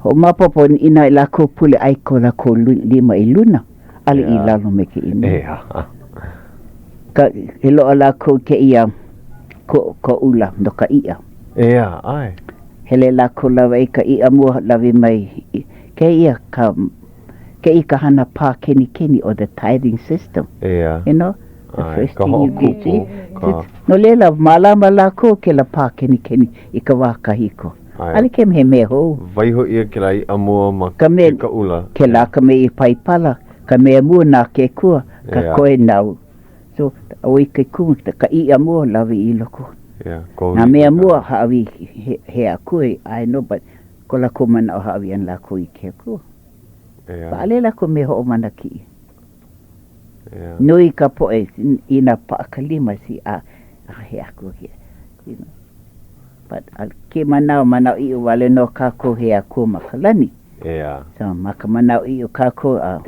hoʻomaopopo inā i lākou pule ʻai ko lākou lima i luna. ʻaʻole i lalo me ke inoa. ʻEā. Ka, he loaʻa lākou kēia ko, koʻula no ka iʻa. ʻEā, ʻae. Hele lākou lawe i ka iʻa mua lawe mai kēia ka, kēia ka hana pākenikeni or the tithing system. ʻEā. You know? The ʻAe, first ka thing you do, hoʻokupu, see? ka. No laila, mālama lākou kēlā pākenikeni i ka wā kahiko. ʻAʻole kēia he mea hou. Waiho ʻia kēlā iʻa mua ma Ka mea, ke kaʻula. Kēlā ka mea i Paipala, ka mea mua na ke Akua, ka Yeah. koe nāu. So, ʻo i ke kumu, ka iʻa mua lawe i loko. Yeah, ko Nā mea mua hāʻawi he, he akua, I know, but ko lākou manaʻo hāʻawi ana lākou i ke Akua. Yeah. But ʻaʻole lākou mea hoʻomana kiʻi. Yeah. Nui ka poʻe inā paʻa ka lima, see, a, a he akua kēia. You know. But a kēia manawa, manaʻoʻiʻo wale nō kākou he akua ma ka lani. ʻEā. So, ma ka manaʻoʻiʻo kākou, a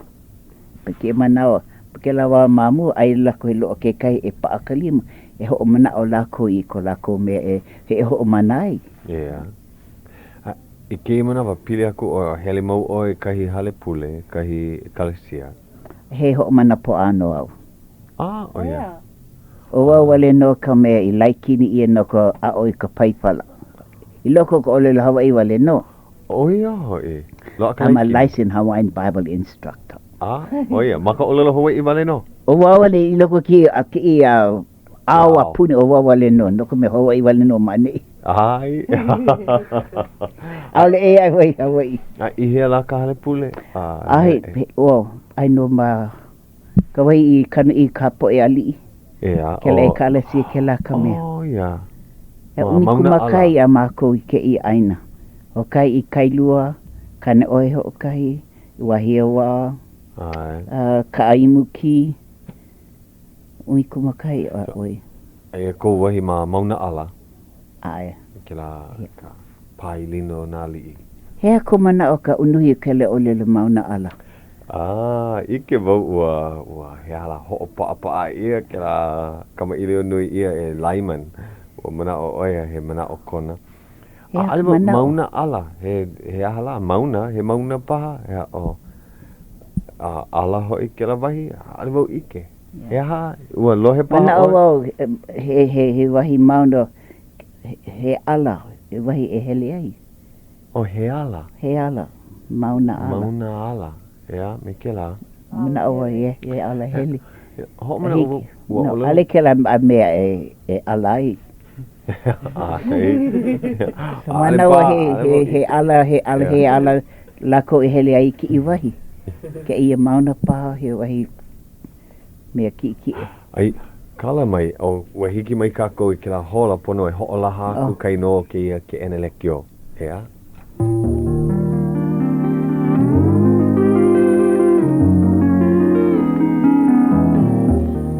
ma kēia manawa, ma kēlā wā ma mua, aia lākou he loaʻa kekahi e paʻa ka lima, e hoʻomanaʻo lākou i ko lākou mea e, e hoʻomana ai. ʻEā. A i kēia manawa, pili aku ʻoe, hele mau ʻoe i kahi hale pule, kahi ʻekalesia. He hoʻomana pōʻano au. A, ʻo ia. ʻO wau wale nō ka mea i laikini ʻia no ka aʻo i ka Paipala. I loko o ka ʻōlelo Hawaiʻi wale nō. ʻO ia hoʻi. Loaʻa ka I'm a laikini. licensed Hawaiian Bible instructor. A, ʻo ia. Ma ka ʻōlelo Hawaiʻi wale nō? ʻO wau wale i loko o kēia, kēia ao a puni, ʻo wau wale nō, no ka mea Hawaiʻi wale nō ma ʻaneʻi. ʻAe. ʻAʻole ʻē aʻe wau i Hawaiʻi. A i hea lā ka hale pule? ʻAe, ʻo, aia nō ma Ka wahi i kanu i ka poʻe aliʻi. ʻEā, ʻo. Kēlā ʻekalesia kēlā ka mea. ʻO ia. He ʻumikumakahi a mākou i kēia ʻāina. Hoʻokahi i Kailua, Kaneʻohe hoʻokahi, Wahiawā, ʻAe. Kaʻaimukī, ʻumikumakahi a ʻoi. Aia kou wahi ma Maunaʻala. ʻAe. Kēlā ka pā ilina o nā aliʻi. He aha kou manaʻo ka unuhi o kēlā ʻōlelo Maunaʻala? A, ʻike wau ua, ua he aha lā hoʻopaʻapaʻa ʻia kēlā kamaʻilio nui ʻia e Lyman. Ua manaʻo ʻo ia he manaʻo kona. He aha ʻAʻole ka wau, manaʻo? mauna ʻala, he, he aha lā, mauna, he mauna paha, he a, oh, a ʻala hoʻi kēlā wahi, ʻaʻole wau ʻike. He aha, ua lohe paha Manaʻo ʻoe? wau, he, he, he wahi mauna, he ala, he wahi e hele ai. Oh, he ala. He ala, mauna ala. Mauna ala, ʻeā, me kēlā. Manaʻo wau, he, he ala hele. Hoʻomanaʻo wau, ua No, ʻōlelo. ʻaʻole kēlā mea e, e ala ai. ʻAe. Ka manawa he, he, he ala, he ala, he ala lākou e hele ai i kēia wahi. Kēia mauna paha, he wahi mea kiʻekiʻe. Ai, kala mai, oh, ua hiki mai kākou i kēlā hola pono e hoʻolaha aku oh. ka inoa o kēia keʻena lekiō, ʻeā?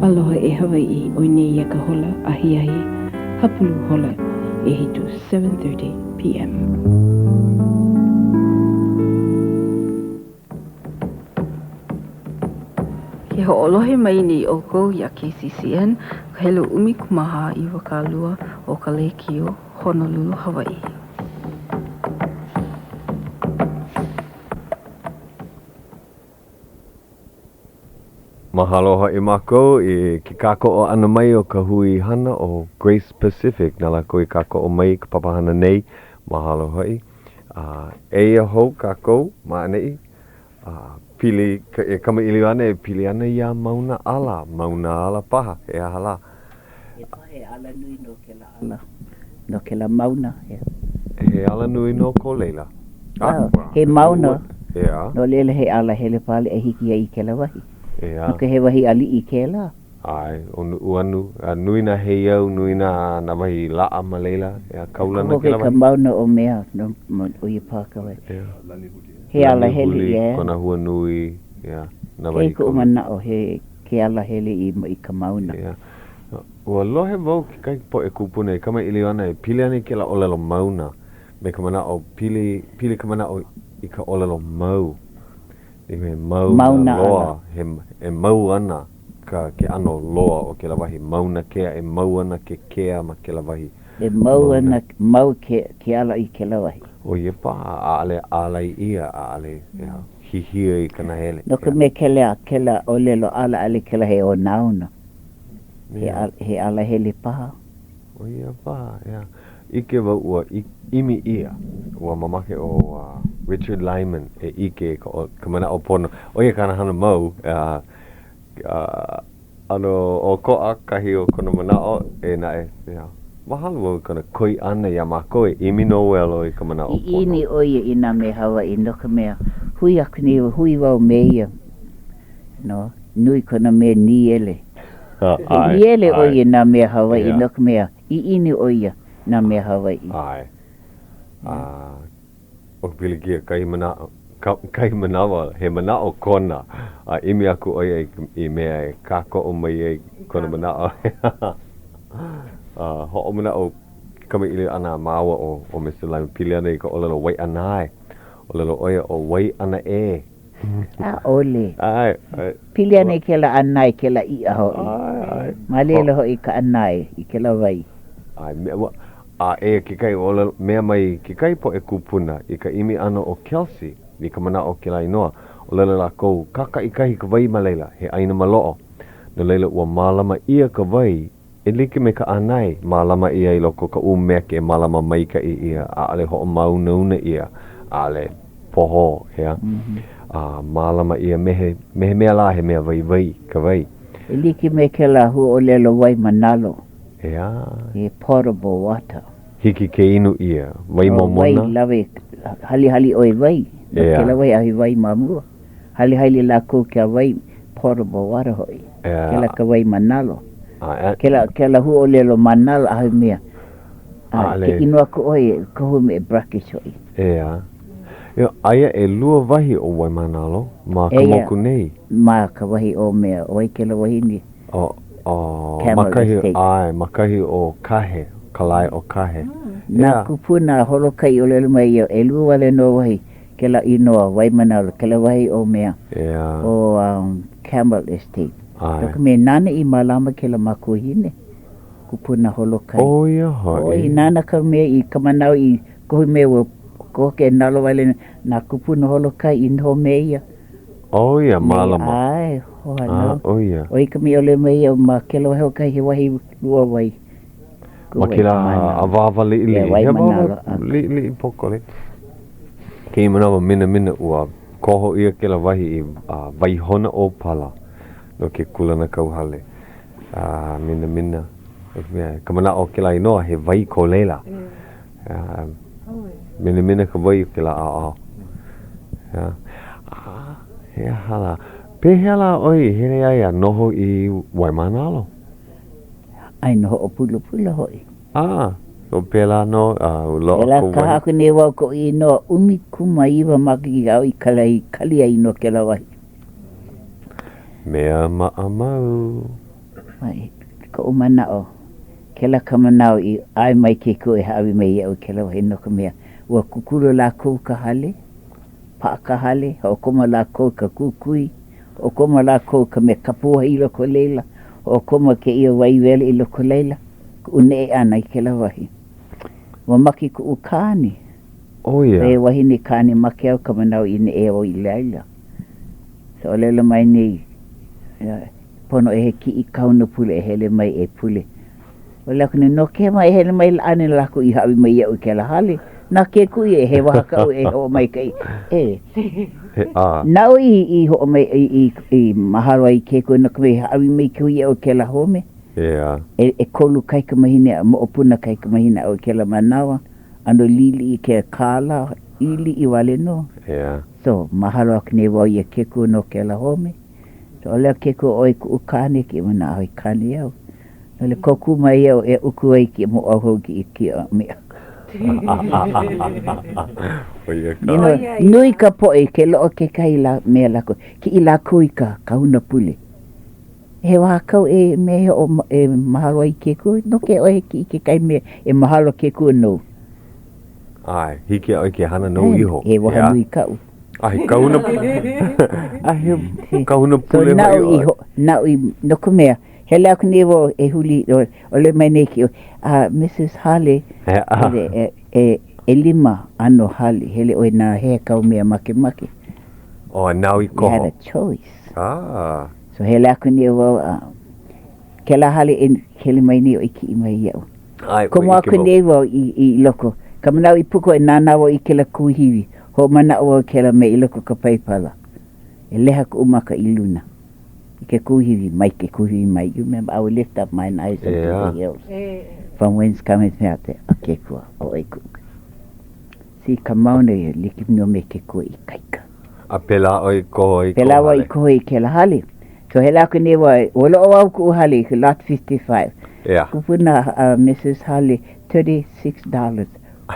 Aloha e Hawaiʻi, ʻoi nei ia ka hola ahiahi hapulu hola ʻehitu, 7:30 PM. Ke hoʻolohe mai nei ʻoukou iā KCCN, ka helu 14 20 o ka lēkiō Honolulu, Hawaiʻi. Mahalo hoʻi mākou i ke kākoʻo ʻana mai o ka hui hana ʻo Grace Pacific na lākou i kākoʻo mai i ka papahana nei. Mahalo hoʻi. A eia hou kākou ma ʻaneʻi. A pili, e kamaʻilio ana e pili ana iā Mauna ʻAla, Mauna ʻAla paha, he aha lā? He paha he alanui no kēlā ala, no kēlā mauna. He alanui nō ko laila. A, he mauna, no laila he ala hele pale e hiki ai i kēlā wahi. ʻEā. No ka he wahi aliʻi kēlā. ʻAe, ʻo Nuʻuanu, a nui nā heiau, nui nā, nā wahi laʻa ma laila, ʻeā, kaulana Kokoke kēlā ka wahi. mauna o Mea, no, ʻo ia paha ka wahi. ʻEā. He ala hele, Lanihuli, ʻeā. Konahuanui, ʻeā, nā He wahi koʻu kaulana. manaʻo, he ke ala hele i, i ka mauna. ʻEā. Ua lohe wau kekahi poʻe kūpuna e kamaʻilio ana e pili ana i kēlā ʻōlelo mauna me ka manaʻo pili, pili ka manaʻo i ka ʻōlelo mau. He mau Mauna loa, he, e mau ana ka, ke ʻano loa o kēlā wahi Mauna Kea, e mau ana ke kea ma kēlā wahi. E mau ana, mau ke, ke ala i kēlā wahi. ʻO ia paha, ʻaʻole ālai ʻia, ʻaʻole hihia i ka nahele. No ka mea kēlā, kēlā ʻōlelo ala, ʻaʻole kēlā he onaona. He, he ala hele paha. ʻO ia paha, ʻeā. ʻIke wau ua ʻimi ʻia, ua mamake ʻo Richard Lyman e ʻike i ka manaʻo pono. ʻO ia kāna hana mau, ʻeā, ʻano ʻokoʻa kahi o kona manaʻo, eia naʻe, ʻeā, mahalo wau i kona koi ʻana iā mākou e ʻimi noelo i ka manaʻo pono. ʻIʻini ʻo ia i nā mea Hawaiʻi no ka mea, hui aku nei, hui wau me ia, no, nui kona mea nīele. He nīele ʻo ia i nā mea Hawaiʻi no ka mea, ʻIʻini ʻo ia nā mea Hawaiʻi. ʻAe. A ʻo ka pilikia, kahi manaʻo, kahi manawa, he manaʻo kona, a ʻimi aku ʻo ia i mea e kākoʻo mai ai kona manaʻo. A hoʻomanaʻo kamaʻilio ʻana a māua ʻo, ʻo Mister Lyman pili ana i ka ʻōlelo Waiʻanae. ʻŌlelo ʻo ia ʻo Waiʻanae. ʻAʻole. ʻAe, ʻae. Pili ana i kēlā ʻanae, kēlā iʻa hoʻi. ʻAe, ʻae. Ma laila hoʻi ka ʻanae, i kēlā wai. ʻAe, mea, ua, a eia kekahi ʻōlelo, mea mai kekahi poʻe kūpuna i ka ʻimi ʻana o Kelsey i ka manaʻo o kēlā inoa, ʻōlelo lākou, kākaʻikahi ka wai ma laila, he ʻāina maloʻo. No laila, ua mālama ʻia ka wai E like me ka ʻanae, mālama ʻia i loko o ka ʻumeke, mālama maikaʻi ʻia, ʻaʻole hoʻomāunauna ʻia, ʻaʻole pohō, ʻeā? A mālama ʻia me he, me he mea lā he mea waiwai ka wai. E like me kēlā huaʻōlelo wai mānalo. ʻEā. He potable water. Hiki ke inu ʻia, wai momona. Wai lawe, halihali ʻoe wai. No kēlā wahi ʻaʻohe wai ma mua. Halihali lākou ka wai potable water hoʻi. Kēlā ka wai mānalo. Kēlā, kēlā huaʻōlelo mānalo ʻaʻohe mea. A ke inu aku ʻoe, kohu me brackish hoʻi. ʻEā. Io, aia ʻelua wahi o Waimānalo ma ka moku nei. Ma ka wahi o mea, ʻo wai kēlā wahine? ʻO, ʻo, ma kahi, ʻae, ma kahi o Kahe, ka lae o Kahe. Nā kūpuna holokai i ʻōlelo mai ia, ʻelua wale nō wahi Kela inoa Waimanalo, kela wahi o mea, o Campbell Estate. No ka mea, nāna i mālama kela makuahine, kupuna holokai. ʻO ia hoʻi. ʻOi, nāna ka mea i ka manawa i Kohu mea ua koho ke nalowale nā kūpuna holokai i noho me ia. ʻO ia, mālama. ʻAe, hoahānau. Ah, ʻo ia. ʻO ia ka mea i ʻōlelo mai iaʻu ma kēlā wahi hoʻokahi he wahi luawai. Ma kēlā awāwa liʻiliʻi. He awāwa liʻiliʻi pōkole. Kēia manawa minamina ua koho ʻia kēlā wahi i waihona ʻōpala no ke kūlanakauhale. A minamina, ka manaʻo o kēlā inoa he wai ko laila. Minamina ka wai o kēlā ʻaoʻao. A he aha lā? Pehea lā ʻoe i hele ai a noho i Waimānalo? ʻĀina hoʻopulapula hoʻi. A, so pēlā nō, a ua loaʻa Pēlā kou kaha wahi. aku nei wau koʻu inoa 19 makahiki aʻu i kali, kali ai no kēlā wahi. Mea maʻamau. Mai koʻu manaʻo, kēlā ka manawa i ʻae mai ke Akua e hāʻawi mai iaʻu i kēlā wahi no ka mea, ua kūkulu lākou ka hale, paʻa ka hale, hoʻokomo lākou i ka kukui, hoʻokomo lākou i ka mea kapuahi i loko o laila, hoʻokomo kēia wai wela i loko o laila, kuʻu neʻe ʻana i kēlā wahi. Ua make kuʻu kāne. ʻO ia. He wahine kāne make au ka manawa i neʻe au i laila. So ʻōlelo mai nei, pono e kiʻi kahuna pule e hele mai e pule. ʻŌlelo aku nei, no ke mai e hele mai ʻaʻole lākou i hāʻawi mai iaʻu i kēlā hale. Na ke Akua ia, he waha kaʻu e hoʻomaikaʻi. E. He ʻā. Naʻu i, i hoʻomai, i, i, i mahalo ai i ke Akua no ka mea i hāʻawi mai ke iaʻu i kēlā home. ʻEā. E, ʻekolu kaikamahine a moʻopuna kaikamahine aʻu i kēlā manawa. ʻAno liʻiliʻi ke kālā, liʻiliʻi wale nō. ʻEā. So, mahalo aku nei wau iā ke Akua no kēlā home. So, ʻōlelo ke Akua ʻoe kuʻu kāne ke manaʻo he kāne au. No laila kōkua mai iaʻu e uku ai kēia moʻohou i kēia mea. ʻO ia ka. You know, nui ka poʻe ke loaʻa kekahi lā, mea lākou, kiʻi lākou i ka kahuna pule. He waha kau e mea e hoʻo, e mahalo ai ke Akua, no ke ʻoe e kiʻi kekahi mea e mahalo ke Akua nou. ʻAe, hiki iā ʻoe ke hana nou iho. He waha nui kaʻu. A he kahuna, a he kahuna pule hoʻi ʻoe. So, naʻu i, no ka mea, hele aku nei wau e huli, ʻōlelo mai nei ke, a Mrs. Hale, hele, e, ʻelima ʻano hale, hele ʻoe nā hea kāu mea makemake. Oh, nāu i koho. You had a choice. Ah. So hele aku nei wau a kēlā hale e hele mai nei ʻoe e kiʻi mai iaʻu. ʻAe, Komo aku nei wau i, i loko. Ka manawa i puka e nānā wau i kēlā kuahiwi. Hoʻomanaʻo wau i kēlā mea i loko o ka Paipala. E leha kuʻu maka i luna. I ke kuahiwi, mai ke kuahiwi mai. You remember, I would lift up mine eyes unto the hills. From whence cometh my help. O ke Akua, ʻoe kuʻu. See, ka mauna ia, like nō me ke Akua ikaika. A pēlā ʻoe i koho ai i kou Pēlā wau hale? i koho i kēlā hale. So hele aku nei wau, ua loaʻa au kuʻu hale i lot 55. Yeah. Kupuna uh, Mrs. Hale, $36.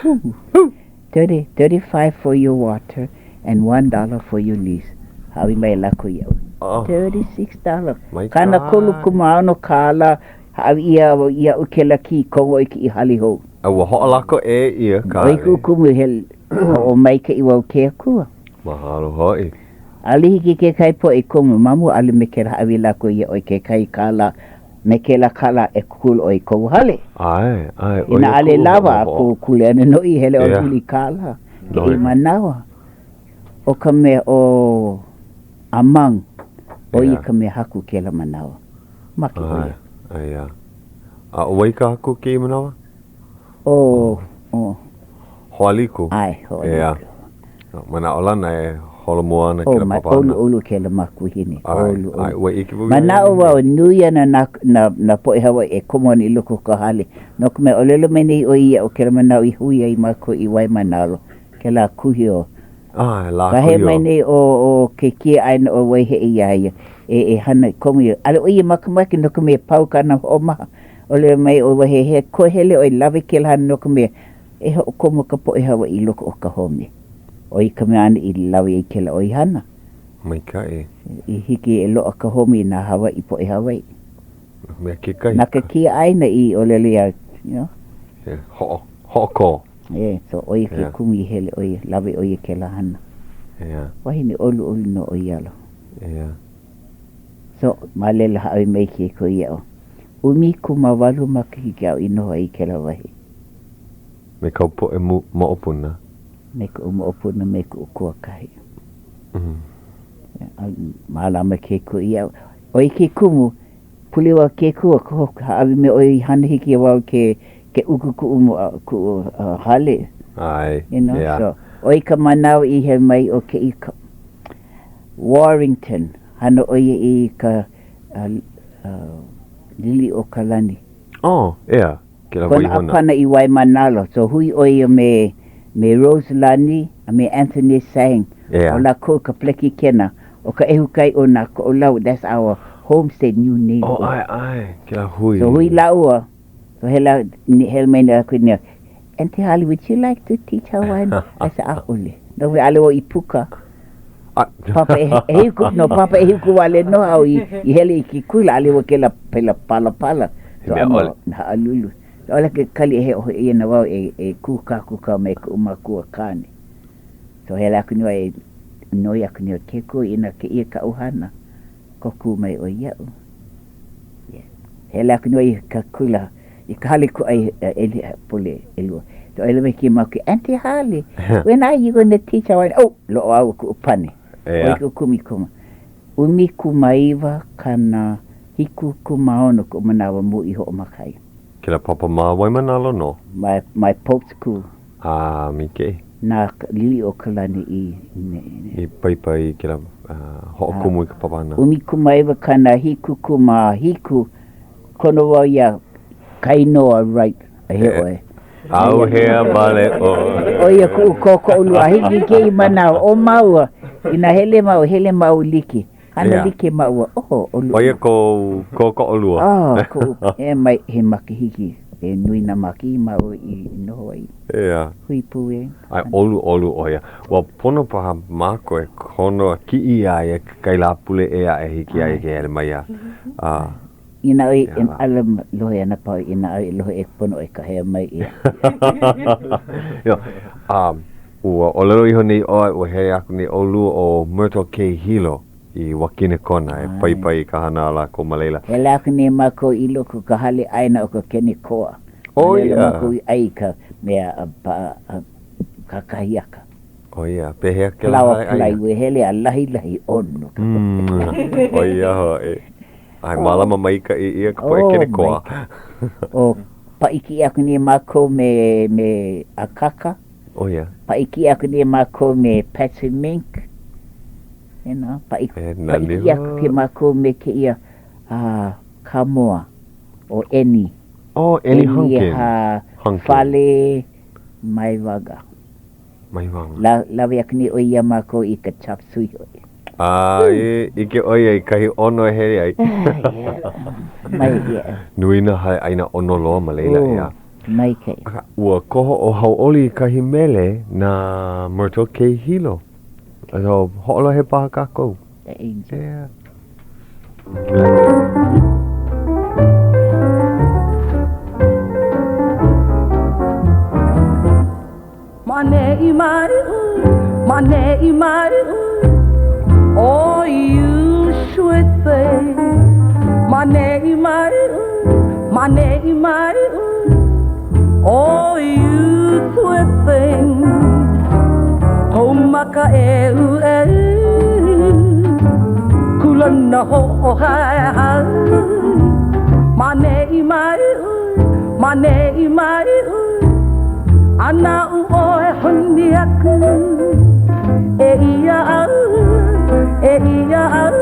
Whew. 30, 35 for your water and $1 for your lease. Hāʻawi mai lākou iaʻu. Oh. $36. My 30 God. kūmāʻano kālā, hāʻawi ʻia iaʻu kēlā kī komo i kiʻi hale hou. A ua hoʻolako ʻē ʻia ka ʻO ia kuʻu kumu he hoʻomaikaʻi wau ke Akua. Mahalo hoʻi. ʻAʻole hiki kekahi poʻe i komo ma mua, ʻaʻole me kēlā hāʻawi lākou iā ʻoe kekahi kālā, me kēlā kālā e kūkulu ʻoe i kou hale. ʻAe, ʻae, ʻo Inā ia ʻaʻole kuʻu lawa a hoʻonohoʻo. kou kuleana nō i hele ʻoe Yeah. huli kālā No kēia ia. manawa. ʻO ka mea ʻo Amang, ʻo ia Yeah. ka mea haku kēlā manawa. Make ʻo ʻAe, ia. ʻae, yeah. A ʻo wai ka haku kēia manawa? ʻO, ʻo. Hoaliku. ʻAe, Hoaliku. ʻEā. Manaʻolana e holomua ana Oh, kēlā ma, papahana. ʻoluʻolu kēlā makuahine. ʻAe, ʻOluʻolu. ʻae, ua ʻike wau iā ia Manaʻo nei. wau, nui ana nā, nā, nā poʻe Hawaiʻi e komo ana i loko o ka hale. No ka mea, ʻōlelo mai nei ʻo ia ʻo kēlā manawa i hui ai mākou i Waimānalo, kēlā kuhi o. ʻAe, lā Kāhea kuhi mai o. nei ʻo, ʻo ke kiaʻāina o Waiheʻe iā ia, e, e hana, komo ia. ʻAʻole ʻo ia makemake no ka mea, pau kāna hoʻomaha. ʻŌlelo mai ʻo Waiheʻe, he koe hele ʻoe, lawe kēlā hana no ka mea, e hoʻokomo ka poʻe Hawaiʻi i loko o ka home. ʻO ia ka mea āna i lawe ai kēlā ʻoihana. Maikaʻi. I hiki e loaʻa ka home i nā Hawaiʻi, poʻe Hawaiʻi. Mea kekahi. Na ke kiaʻāina i ʻōlelo iā, you know. Yeah, hoʻo, hoʻokō. Yeah, so ʻo ia ke Yeah. kumu i hele ʻo ia, lawe ʻo ia kēlā hana. Yeah. Wahine ʻoluʻolu nō ʻo ia ala. Yeah. So, ma laila hāʻawi mai ke Akua iaʻu. 18 makahiki aʻu i noho ai i kēlā wahi. Me kāu poʻe moʻopuna. Me kuʻu moʻopuna me kuʻu kuakahi. Mālama ke Akua iaʻu. ʻO ia ke kumu, pule wau ke Akua, koho hāʻawi mai ʻoe i hana hiki iā wau ke ke uku kuʻu kuʻu hale. ʻAe, You know, so, ʻo ia ka manawa i hele mai ʻo kēia Warrington, hana ʻo ia i ka Liliʻuokalani. Oh, ʻeā. Kēlā Kona waihona. ʻāpana i Waimānalo. So hui ʻo ia me me Rose Lani a me Anthony Sang. ʻEā. ʻO lākou ka pelekikena o ka ʻEhukai o nā Koʻolau. That's our homestead new Oh, neighborhood. ʻae, ʻae. Kēlā hui. So hui lāua. So hele, hele mai nei lākou nei, Auntie Holly, would you like to teach Hawaiian? I said, ʻaʻole. No ka mea, ʻaʻole wau i puka. Papa ʻehiku, no papa ʻehiku wale nō au i, i hele i ke kula, ʻaʻole wau kēlā pela palapala. He mea ʻole. Haʻalulu. ʻAʻole ke kali e hoʻi ana wau e, e kūkākūkā me kuʻu makua kāne. So hele aku nei wau e noi aku nei ke Akua inā kēia kaʻu hana, kōkua mai ʻoe iaʻu. Yeah. Hele aku nei wau i ka kula, i ka hale kūʻai ʻeli pule ʻelua. So ʻōlelo mai kēia mau Auntie Holly, when are you gonna teach Hawaiian? Oh, loaʻa au kuʻu pane. ʻEā. ʻOi kuʻu kumikūmāiwa. 19 76 kuʻu manawa mua i hoʻomaka ai. Kēlā papa ma Waimānalo nō? My, my Pope's School. A, maikaʻi. Na Liliʻuokalani i, i, I paipai i kēlā hoʻokumu i ka papahana. 19 77 Kono wau iā Kainoa Wright, a hea ʻoe? ʻAuhea wale ʻoe. ʻO ia kuʻu kōkoʻolua a hiki i kēia manawa, ʻo māua, inā hele māua, hele māua like, hana like māua, oh, ʻoluʻolu. ʻO ia kou kōkoʻolua. Oh, kuʻu, e mai, he makahiki, he nui nā makahiki māua i noho ai. ʻEā. Hui pū e. A ʻoluʻolu ʻo ia. Ua pono paha mākou e kono a kiʻi iā ia kekahi Lāpule ʻē aʻe hiki iā ia ke hele mai a, a. Inā ʻoe e ala lohe ana paha inā ʻoe e lohe e pono ʻoe kāhea mai ia. Yo, a ua ʻōlelo iho nei ʻoe, ua hele aku nei ʻolua ʻo Myrtle K. Hilo i Wakinekona e paipai i ka hana a lākou ma laila. Hele aku nei mākou i loko o ka hale ʻaina o ka Kenekoa. ʻO Ma laila ia. mākou i ʻai i ka mea paʻa kakahiaka. ʻO ia, pehea kēlā Flower hale ʻaina? Palae, ua hele a lahilahi ʻono ka ʻO ia hoʻi. A he mālama maikaʻi ʻia ka poʻe Kenekoa. ʻO paʻi kiʻi aku nei mākou me, me Akaka. ʻO ia. Paʻi kiʻi aku nei mākou me Patsy Mink. You know, paʻi, paʻi kiʻi aku ke mākou me kēia uh, Kamoa, ʻo Eni. Oh, Eni Hunkin. Eni ha Fale Maiwaga. Maiwaga. La, lawe aku nei ʻo ia iā mākou i ka chop suey hoʻi. A i ʻike ʻo ia i kahi ʻono e hele ai. Mai, yeah. Nui nā hale ʻaina ʻono loa ma laila, ʻeā. Maikaʻi. Akā, ua koho ʻo Hauʻoli i kahi mele na Myrtle K. Hilo. So, hoʻolohe paha kākou. The Angel. Yeah. Maneʻi mai, maneʻi mai, oh you sweet thing. Maneʻi mai, maneʻi mai, oh you sweet thing. Kou maka ʻeuʻeu, kūlana hoʻohaehae. Maneʻi mai, maneʻi mai, A naʻu ʻoe honi aku e ia au, e ia au.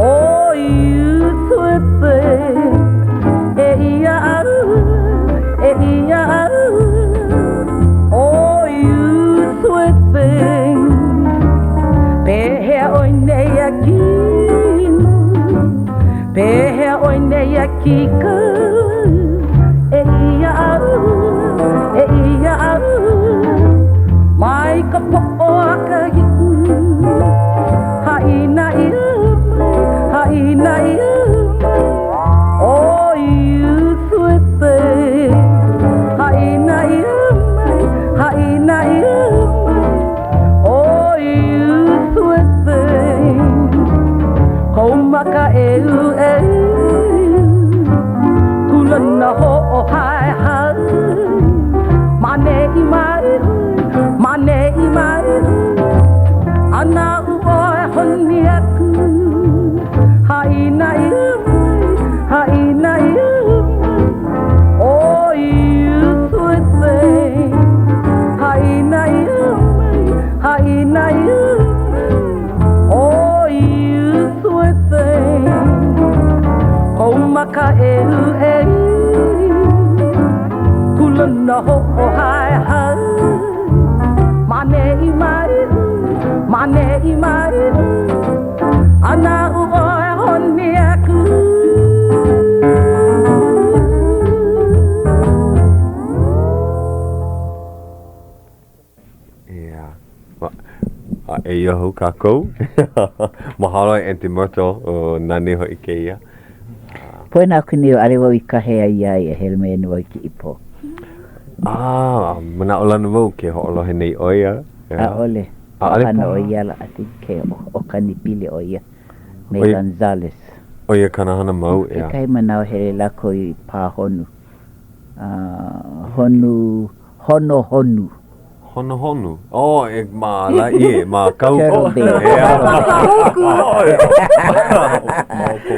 Oh, you sweet thing, e ia au, e ia au. Oh, you sweet thing, pehea ʻoe neia kino, pehea ʻoe neia kika. E ia au, e ia au, mai ka poʻo a ka iʻu. Haʻina ʻia mai, haʻina ʻia mai, oh you sweet thing. Haʻina ʻia mai, haʻina ʻia mai, oh you sweet thing. Kou maka ʻeuʻeu. Kūlana hoʻohaehae. Maneʻi mai ʻoe, maneʻi mai ʻoe, A naʻu ʻoe honi aku. Haʻina ʻia mai, haʻina ʻia mai, Oh, you sweet thing. Haʻina ʻia mai, haʻina ʻia mai, Oh, you sweet thing. Kou maka ʻeuʻeu, Kulana hoʻohaehae, Maneʻi mai ʻoe, maneʻi mai ʻoe, A naʻu ʻoe honi aku. ʻEā. A eia hou kākou. Mahalo e Aunty Myrtle, o nani hoʻi kēia. Poina aku nei ʻaʻole wau i kahea iā ia, hele mai ana wau i kēia pō. Ah, manaʻolana wau ke hoʻolohe nei ʻo ia. ʻAʻole. ʻAʻole paha. ʻO ia ala, I think he ʻo pili ʻo ia me Gonzales. ʻO ia kāna hana mau, ʻeā. Kekahi manawa hele lākou i pā honu. Honu, hono honu. Hono honu. Oh, e ma Lāʻie, ma Kahuku. Turtle Bay. Kahuku.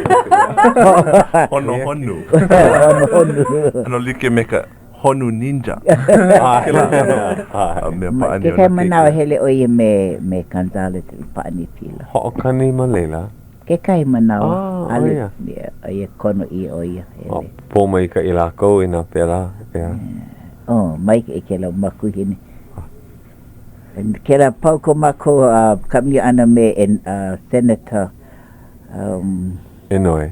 Hono honu. Hono honu. ʻAno like me ka honu ninja. Kēlā ʻano mea pāʻani o nā keiki. Kekahi manawa hele ʻo ia me, me Gonzales i pāʻani pila. Hoʻokani ma laila. Kekahi manawa. Ah, ʻo ia. ʻAʻole kono ʻia ʻo ia. Oh, pōmaikaʻi lākou inā pēlā, ʻeā. Oh, maikaʻi kēlā makuahine. Kēlā pau ko mākou kamaʻilio ʻana me Senator Inouye.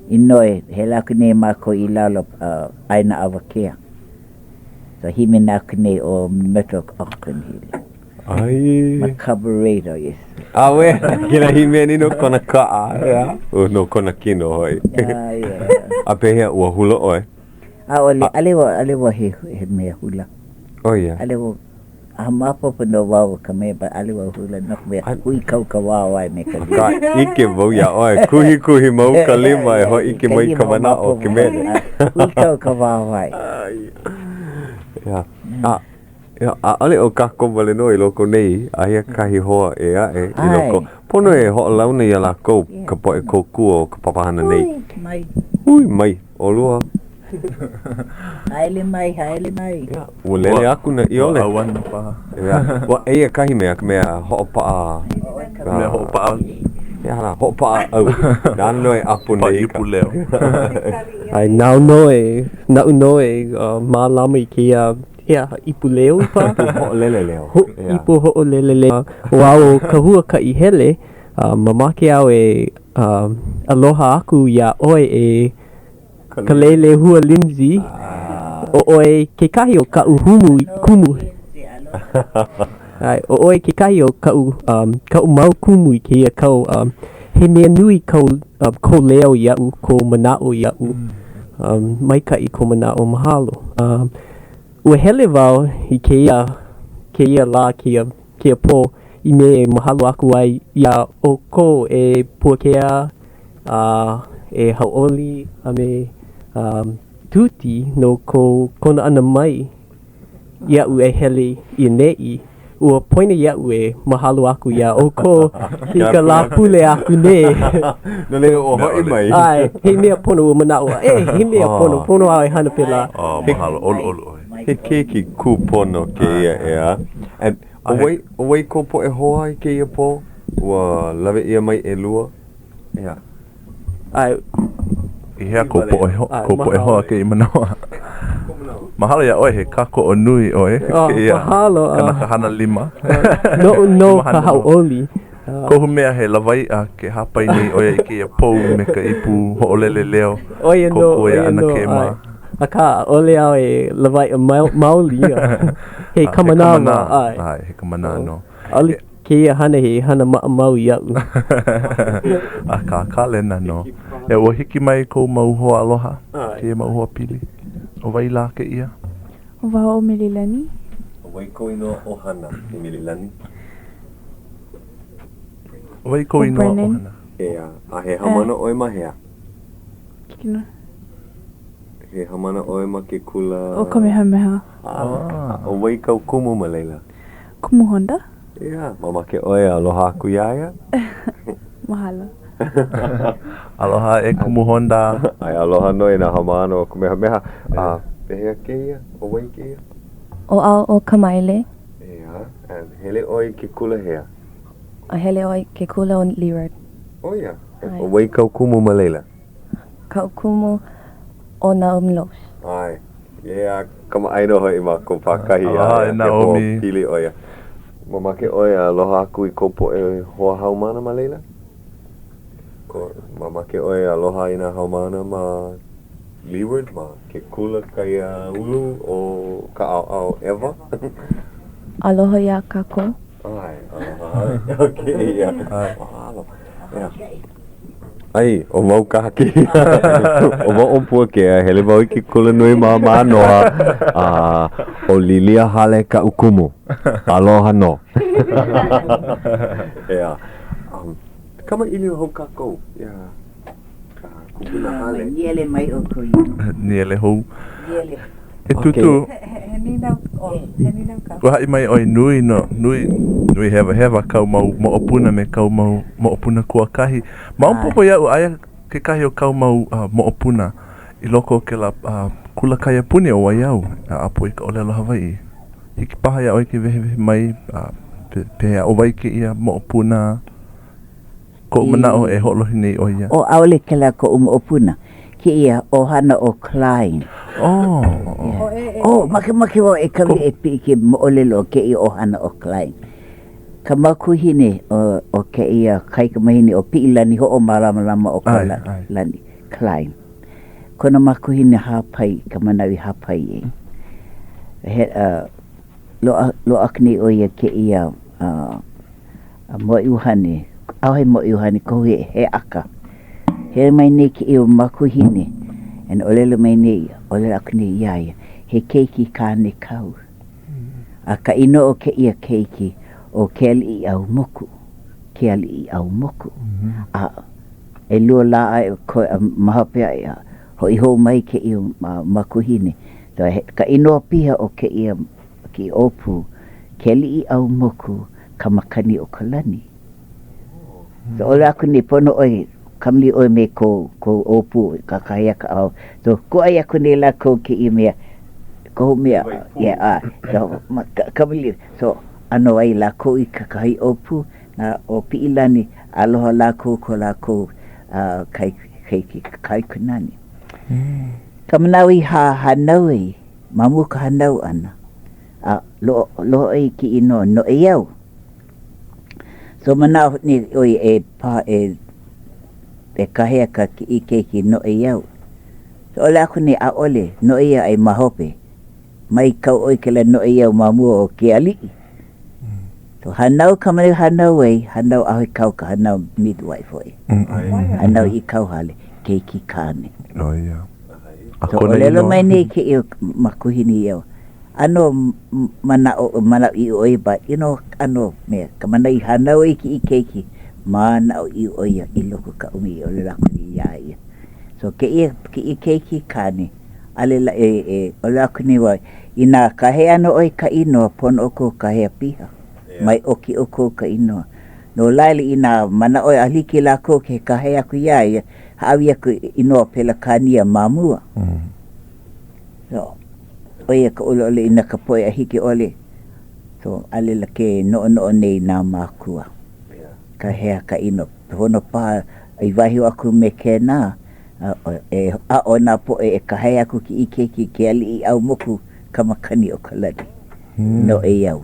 Inouye, hele aku nei mākou i lalo ʻaina awakea. So hīmeni aku nei ʻo Myrtle Auckland hili. Ai. Ma carburetor, yes. ʻAuē, kēlā hīmeni no kona kaʻa, ʻeā? No kona kino hoʻi. Ah, yeah. A pehea, ua hula ʻoe? ʻAʻole, ʻaʻole wau, ʻaʻole wau he, he mea hula. ʻO ia. ʻAʻole wau, a maopopo nō wau o ka mea, but ʻaʻole wau hula no ka mea, huikau ka wāwae me ka lima. Akā, ʻike wau iā ʻoe, kuhikuhi mau ka lima e hōʻike mai ka manaʻo o ke mele. Huikau ka wāwae. ʻEā, a ʻaʻole ʻo kākou wale nō i loko nei, aia kahi hoa ʻē aʻe i loko. Pono e hoʻolauna iā lākou, ka poʻe kōkua o ka papahana nei. Hui mai. Hui mai, ʻolua. Haele mai, haele mai. Ua lele aku nā ʻiole. Ua ʻauana paha. Ua, eia kahi mea, ka mea hoʻopaʻa. Ka mea hoʻopaʻa. He aha lā, hoʻopaʻa au. Nāna nō e ʻapo nei. Paʻa ipu leo. ʻAe, nāu nō e, naʻu nō e mālama i kēia He aha, ipu leo paha? Ipu hoʻolele leo. Ho, ipu hoʻolele leo. ʻO au ʻo ka huakaʻi hele, a mamake au e aloha aku iā ʻoe e Kaleilehua Lindsey. ʻO ʻoe kekahi o kaʻu humu, kumu. ʻAe, ʻo ʻoe kekahi o kaʻu, kaʻu mau kumu i kēia kau. He mea nui kou, kou leo iaʻu, kou manaʻo iaʻu. Maikaʻi kou manaʻo, mahalo. Ua hele wau i kēia, kēia lā, kēia, kēia pō i mea e mahalo aku ai iā ʻoukou e Puakea a e Hauʻoli a me Tuti no kou kono ʻana mai iaʻu e hele i ʻaneʻi. Ua poina iaʻu e mahalo aku iā ʻoukou i ka Lāpule aku nei. No laila, ua hoʻi mai. ʻAe, he mea pono ua manaʻo, e, he mea pono, pono au e hana pēlā. Oh, mahalo, ʻoluʻolu ʻoe. He keiki kūpono kēia, ʻeā. And ʻo wai, ʻo wai kou poʻe hoa i kēia pō? Ua lawe ʻia mai ʻelua, ʻeā. ʻAe. I hea kou poʻe hoa, kou poʻe hoa kēia manawa? Mahalo iā ʻoe, he kākoʻo nui ʻoe kēia mahalo, kanaka hana lima. Noʻu nō ka hauʻoli. Kohu mea he lawaiʻa ke hāpai nei ʻo ia i kēia pou me ka ipu hoʻolele leo ʻO ia nō, kōkua ʻo iā ia nō, ʻAnakē mā. ʻae. Akā, ʻaʻole au e lawaiʻa maoli. He kamanā wau, ʻae. ʻAe, he kamanā nō. ʻAʻole Kēia hana he hana maʻamau iaʻu. Akā, kālena nō. E, ua hiki mai kou mau hoa aloha, kēia mau hoa pili. ʻO wai lā kēia? ʻO wau ʻo Mililani. ʻO wai kou inoa ʻohana e Mililani? ʻO wai kou inoa ʻohana? ʻEā, a he haumāna ʻoe ma hea? Kikina. He haumāna ʻoe ma ke kula? ʻO Kamehameha. Ah, ʻo wai kāu kumu ma laila? Kumu Honda. ʻEā, mamake ʻoe e aloha aku iā ia? Mahalo. Aloha e Kumu Honda. ʻAe, aloha nō e nā haumāna o Kamehameha. A pehea kēia? ʻO wai kēia? ʻO au ʻo Kamaile. ʻEā, hele ʻoe i ke kula hea? A hele au i ke kula o Leeward. ʻO ia. ʻO wai kāu kumu ma laila? Kaʻu kumu ʻo Naomi Loesch. ʻAe. ʻEā, kamaʻāina hoʻi mākou pākahi. Aloha e Naomi. He hoa pili ʻo ia. Mamake ʻoe e aloha aku i kou poʻe hoa haumāna ma laila? Ko, mamake ʻoe e aloha i nā haumāna ma Leeward, ma ke kula kaiāulu o ka ʻaoʻao ʻEwa? Aloha iā kākou. ʻAe, aloha. Okay, ʻeā. Mahalo. ʻEā. ʻAe, ʻo wau kā kēia. ʻO wau ʻo Puakea, hele wau i ke kulanui ma Mānoa, a ʻo Lilia Hale kaʻu kumu. Aloha nō. ʻEā. Um, kamaʻilio hou kākou iā Kupuna Hale. Niele mai ʻoukou ia. Niele hou. Niele. E Tūtū. He nīnau, he nīnau kāu. Ua haʻi mai ʻoe nui nō, nui, nui hewahewa kāu mau moʻopuna me kāu mau moʻopuna kuakahi. Maopopo iaʻu aia kekahi o kāu mau uh, moʻopuna i loko o kēlā uh, kula kaiapuni o Waiau e ʻapo i ka ʻōlelo Hawaiʻi. Hiki paha iā ʻoe ke wehewehe mai uh, pe, pehea ʻo wai kēia moʻopuna? Koʻu manaʻo e hoʻolohe nei ʻo ia. ʻO ʻaʻole kēlā koʻu moʻopuna, kēia ʻohana ʻo Klein. Oh. Oh, makemake wau e kau e piʻi ke moʻolelo o kēia ʻohana ʻo Klein. Ka makuahine o, o kēia kaikamahine ʻo Piʻilani hoʻomālamalama o ka lani, Klein. Kona makuahine hāpai, ka manawa i hāpai ai. He, uh, loaʻa, loaʻa aku nei ʻo ia kēia uh, A moeʻuhane, ʻaʻohe moeʻuhane kohu he, he ʻaka. Hele mai nei kēia makuahine, and ʻōlelo mai nei, ʻōlelo aku nei iā ia, he keiki kāne kāu. A ka inoa o kēia keiki, ʻo Kealiʻiʻaumoku, Kealiʻiʻaumoku. A ʻelua lā aʻe koe a ma hope aʻe, hoʻi hou mai kēia makuahine. So, he, ka inoa piha o kēia, kēia ʻōpū, Kealiʻiʻaumoku, ka makani o ka lani. So ʻōlelo aku nei, pono ʻoe, kamaliʻi ʻoe me kou, kou ʻōpū, kakahiaka a So, kūʻai aku nei lākou kēia mea, kohu mea, yeah, a, so, ma, kamaliʻi, so, ʻano ai lākou i kekahi ʻōpū, na ʻo Piʻilani, aloha lākou ko lākou uh, kai, keiki kaikunāne. Ka manawa i hā, hānau ai, ma mua ka hānau ʻana, A loaʻa i ke inoa noʻeau. So manaʻo nei ʻo ia e pā e e kahea ka kiʻi keiki noʻeau. So ʻōlelo aku nei ʻaʻole noʻeau ai ma hope. Mai kau ʻoe i kēlā noʻeau ma mua o ke aliʻi. So hānau ka mea hānau ai, hānau ʻaʻohe kau ka hānau midwife hoʻi. Hānau i kauhale, keiki kāne. ʻO ia. A So kona ʻōlelo inoa. mai nei kēia makuahine iaʻu, ʻano manaʻo, manaʻoʻiʻo ʻo ia, but you know, ʻano mea, ka manawa i hānau ai kiʻi keiki, manaʻoʻiʻo ʻo ia i loko o kaʻu mea i ʻōlelo aku nei iā ia. So kēia kiʻi keiki kāne, ʻaʻole la e, e ʻōlelo aku nei wau, inā kāhea ana ʻoe i ka inoa, pono ʻoukou kāhea piha. Mai ʻoki ʻoukou ka inoa. No laila, inā manaʻo ʻoe ʻaʻole hiki lākou ke kāhea aku iā ia, hāʻawi aku inoa Pelekānia ma mua. So, ʻo ia ka ʻole i na ka poʻe a hiki ʻole. So, ʻaʻole la ke noʻonoʻo nei nā mākua. Kāhea ka inoa. Pono paha i waiho aku me kēnā, e aʻo nā poʻe e kāhea aku kiʻi keiki ke aliʻi ʻaumoku ka makani o ka lani. Noʻeau.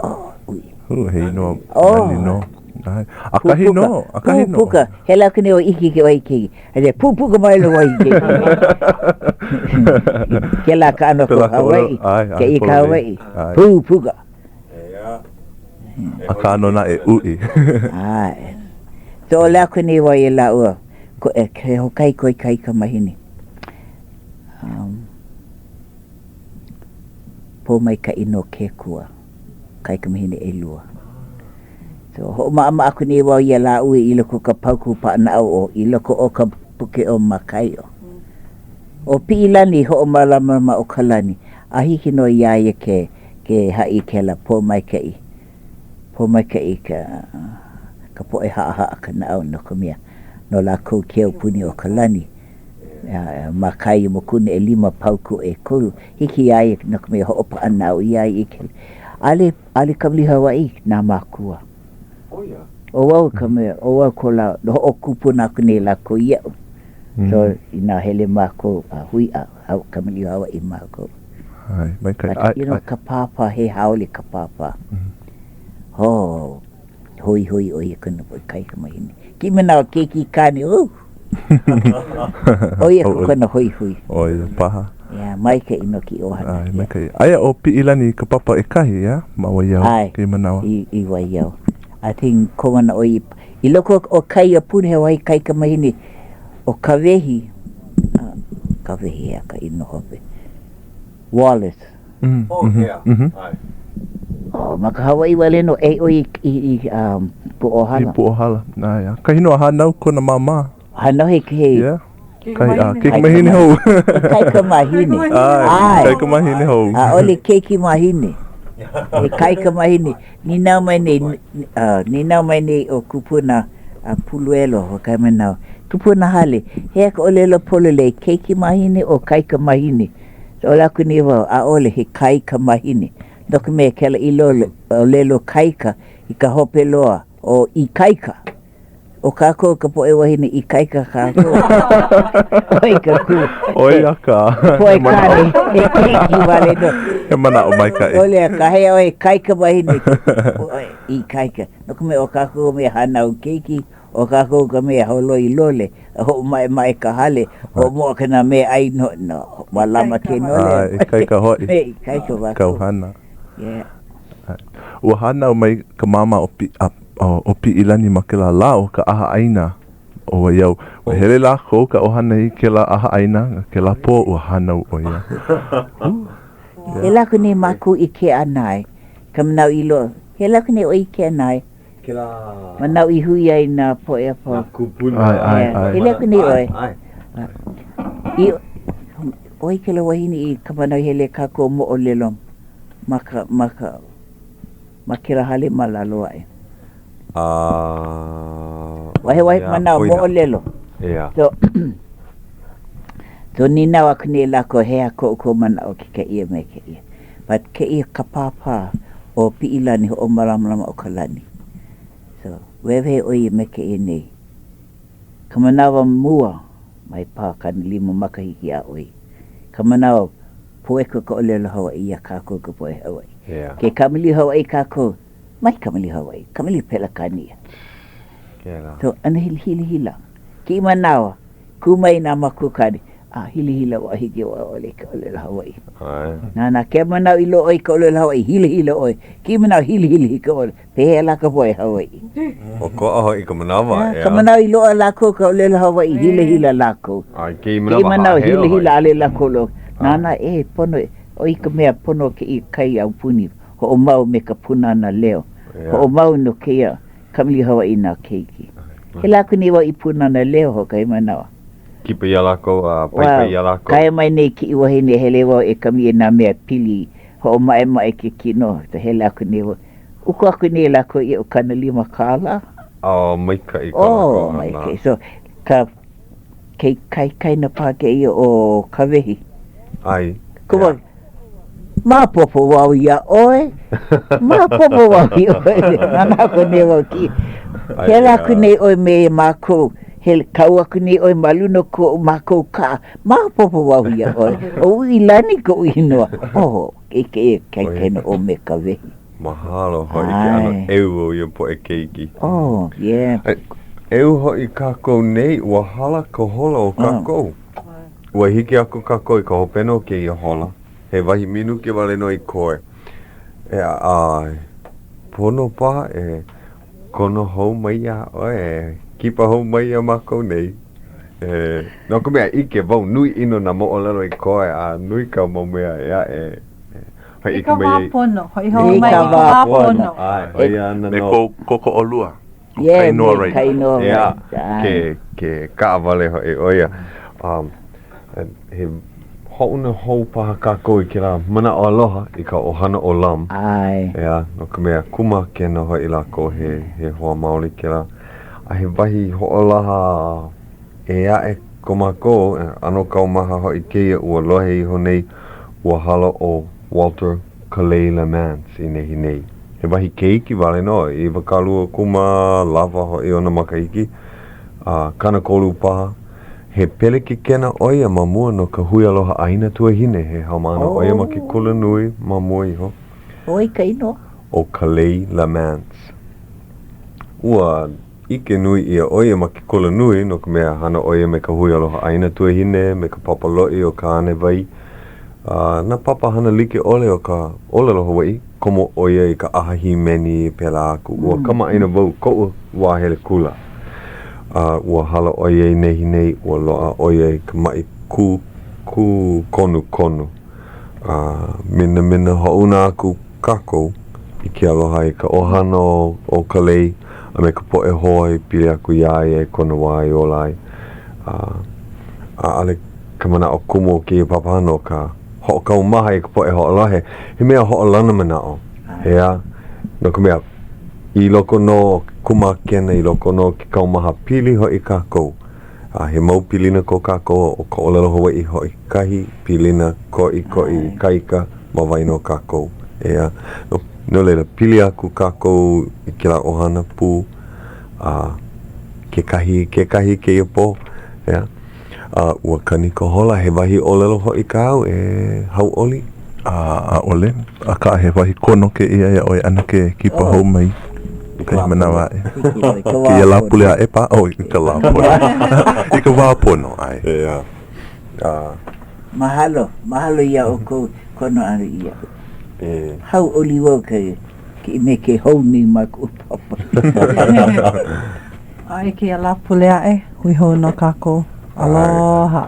Oh, ui. Hū, he inoa nani nō. ʻAkahi nō, ʻakahi nō. Puka, hele aku nei ʻo ʻike i ke wahi keiki. A dia, pupuka mai le wahi keiki. Kēlā ka ʻano ko Hawaiʻi, kēia ka Hawaiʻi. Pupuka. Akā nō naʻe uʻi. ʻAe. So ʻōlelo aku nei wau iā lāua, ko, e, he hoʻokahi koe kaikamahine. Um, pōmaikaʻi nō ke Akua, kaikamahine ʻelua. So, hoʻomaʻamaʻa aku nei wau iā lāua i loko o ka paukū paʻanaʻau o i loko o ka puke ʻo Mataio. ʻO Piʻilani hoʻomālamalama o ka lani, a hiki nō iā ia ke ke haʻi i kēlā pōmaikaʻi, pōmaikaʻi ka ka poʻe haʻahaʻa ka naʻau no ka mea, no lākou ke aupuni o ka lani. Ma kēia mokuna ʻelima paukū ʻekolu, hiki iā ia no ka mea hoʻopaʻanaʻau iā ia i kēlā. ʻAʻole, ʻaʻole kamaʻilio Hawaiʻi nā mākua. ʻO wau ka mea, ʻo wau ko lā, hoʻokūpuna aku nei lākou iaʻu. So, inā hele mākou a hui a kamaʻilio Hawaiʻi mākou. ʻAe, maikaʻi. But, you know, ka pāpā, he haole ka pāpā. Oh, hoihoi ʻo ia kona poʻe kaikamahine. Kēia manawa keiki kāne, oh! ʻO ia ko kona hoihoi. ʻO ia paha. Yeah, maikaʻi nō kēia ʻohana. ʻAe, maikaʻi. Aia ʻo Piʻilani i ka papa ʻekahi, ʻeā, ma Waiau kēia manawa. ʻAe, i Waiau. I think ko manaʻo i, i loko o kēia puni he wahi kaikamahine ʻo Kawehi, Kawehi ʻeā ka inoa hope, Wallace. Oh, ʻeā, ʻae. Oh, ma ka Hawaiʻi wale nō e ʻoe i, i, um, Puʻuohala. I Puʻuohala, ʻae, ʻeā. Kahi nō a hānau kona māmā. Hānau he, he. Yeah. Kahi, a, keikamahine hou. He kaikamahine. ʻAe, kaikamahine hou. ʻAʻole keikimahine. He kaikamahine. Nīnau mai nei, uh, nīnau mai nei ʻo kupuna a Puluelo, o ka manawa. Kupuna Hale, he aha ka ʻōlelo pololei, keikimahine o kaikamahine? So ʻōlelo aku nei wau, ʻaʻole, he kaikamahine. No ka mea, kēlā ʻilo ʻōlelo kaika i ka hope loa o ikaika. ʻO kākou ka poʻe wahine ikaika kākou. ʻOi ka kū. ʻO ia ka. Poʻe kāne, he keiki wale nō. He manaʻo maikaʻi. ʻOle a ka hea ʻoe kaikamahine, ikaika. No ka mea, ʻo kākou ka mea hānau keiki, ʻo kākou ka mea holoi lole, hoʻomaʻemaʻe ka hale, hoʻomoʻa ka nā meaʻai no, no, mālama ke nole. ʻAe, ikaika hoʻi. Me ikaika mākou. Kau hana. Yeah. Ua hānau mai ka māmā o Pi, a, o Piʻilani ma kēlā lā o ka ʻahaʻaina o Waiau. Ua hele lākou ka ʻohana i kēlā ʻahaʻaina, kēlā pō ua hānau ʻo ia. Hele aku nei mākou i Keʻanae, ka manawa i loa. Hele aku nei ʻoe i Keʻanae. Kēlā. Manawa i hui ai nā poʻe a pau. Nā kūpuna. ʻAe, ʻae, ʻae. Hele aku nei ʻoe. ʻAe. I, ʻoi kēlā wahine i ka manawa i hele kākou moʻolelo ma ka, ma ka, ma kēlā hale ma lalo aʻe. A, Wahi wahi manawa moʻolelo. Yeah. So, so nīnau aku nei lākou, he aha ko ʻoukou manaʻo ke kēia me kēia. But kēia ka pāpā o Piʻilani hoʻomālamalama o ka lani. So, wehewehe ʻo ia me kēia nei. Ka manawa mua, mai paha 50 makahiki a ʻoi. Ka manawa poeko ka ʻōlelo Hawaiʻi iā kākou ka poʻe Hawaiʻi. Yeah. Ke kamaʻilio Hawaiʻi kākou, mai kamaʻilio Hawaiʻi, kamaʻilio Pelekānia. Kēlā. So, ʻano hilahila. Kēia manawa, kū mai nā mākua kāne, a hilahila ua hiki ʻole ka ʻōlelo Hawaiʻi. ʻAe. Nānā kēia manawa i loaʻa i ka ʻōlelo Hawaiʻi, hilahila ʻoe. Kēia manawa hilahila i ka ʻōlelo. Pehea lā ka poʻe Hawaiʻi? ʻOkoʻa hoʻi ka manawa, ʻeā. Ka manawa i loaʻa lākou ka ʻōlelo Hawaiʻi, hilahila lākou. A i kēia manawa, haʻaheo hoʻi. Hilahila ʻaʻole lākou loa. Nānā, e, pono, ʻo ia ka mea pono kēia kai aupuni, hoʻomau me ka Pūnana Leo. Hoʻomau no kēia kamaʻilio Hawaiʻi nā keiki. Hele aku nei wau i Pūnana Leo hoʻokahi manawa. Kipa iā lākou a paipai iā lākou. Kaea mai nei kiʻi wahine hele wau e kamaʻilio i nā mea pili hoʻomaʻemaʻe ke kino, hele aku nei wau. Uku aku nei lākou iaʻu 50 kālā. Oh, maikaʻi ka lako Oh, maikaʻi. So, ka, ke kaikaina paha kēia o Kawehi. ʻAe. Kuma, yeah. Maopopo wau iā ʻoe. Maopopo wau iā ʻoe. Nānā aku nei wau ki. Hele aku nei ʻoe me mākou. Hele, kau aku nei ʻoe ma luna o ko mākou kaʻa. Maopopo wau iā ʻoe. ʻO Uʻilani koʻu inoa. Oh, i kēia kaikaina ʻo me Kawehi. Mahalo hoʻi ke ʻano ʻeu o ia poʻe keiki. Oh, yeah. ʻEu hoʻi kākou nei, ua hala ka hola o kākou. Ua hiki aku kākou i ka hopena o kēia hola. He wahi minuke wale nō i koe. E a pono paha e kono hou mai iā ʻoe, e kipa hou mai iā mākou nei. E, no ka mea, ʻike wau, nui ʻino nā moʻolelo i koe, a nui ka mau mea ʻē aʻe e I ka wā pono, hoʻi hou mai i ka wā pono. ʻAe, ʻo ia ana nō. Me kou kōkoʻolua, ʻo Yeah, Kainoa me Wright. Kainoa Yeah, Wright. ke, ke kaʻawale hoʻi ʻo ia. Um, He hoʻouna hou paha kākou i kēlā manaʻo aloha i ka ʻohana o Lum. ʻAe. ʻEā, no ka mea, kūmākena hoʻi lākou he, he hoa maoli kēlā. A he wahi hoʻolaha ʻē aʻe ko mākou, ʻano kaumaha hoʻi kēia ua lohe iho nei ua hala ʻo Walter Kalei LaMance i nehinei. He wahi keiki wale nō, 20 kūmālawa hoʻi ona makahiki, a 30 paha. He pelekikena ʻo ia ma mua no ka Hui Aloha ʻĀina Tuahine, he haumāna ʻo ia ma ke kulanui ma mua iho. ʻO wai ka inoa? ʻO Kalei LaMance. Ua ʻike nui ʻia ʻo ia ma ke kulanui no ka mea hana ʻo ia me ka Hui Aloha ʻĀina Tuahine, me ka Papa Loʻi o Kānewai, a nā papa hana like ʻole o ka ʻōlelo Hawaiʻi. Komo ʻo ia i ka ʻaha hīmeni, pēlā aku. Ua kamaʻāina wau koʻu wā hele kula. A ua hala ʻo ia i nehinei, ua loaʻa ʻo ia i ka maʻi kū, kūkonukonu. A minamina hoʻouna aku kākou i ke aloha i ka ʻohana o Kalei a me ka poʻe hoa i pili aku iā ia i kona wā i ola ai. A ʻaʻole ka manaʻo kumu o kēia papahana ʻo ka hoʻokaumaha i ka poʻe hoʻolohe, he mea hoʻolana manaʻo, ʻeā, no ka mea, i loko nō o ke kūmākena, i loko nō o ke kaumaha, pili hoʻi kākou. A he mau pilina ko kākou, ʻo ka ʻōlelo Hawaiʻi hoʻi kahi pilina koʻikoʻi ikaika ma waena o kākou, ʻeā. No, no laila, pili aku kākou i kēlā ʻohana pū, a kekahi, kekahi kēia pō, ʻeā. A ua kani ka hola, he wahi ʻōlelo hoʻi kāu e hauʻoli? A, ʻaʻole, akā he wahi kono kēia iā ʻoe ʻanakē e kipa hou mai i kahi manawa aʻe. Kēia Lāpule aʻe paha, oh, i ka lā pono. I ka wā pono, ʻae. ʻEā. A. Mahalo, mahalo iā ʻoukou kono ʻana iaʻu. Hauʻoli wau ke kiʻi me ke hou nei ma kuʻu papa. A i kēia Lāpule aʻe, hui hou nō kākou. Aloha.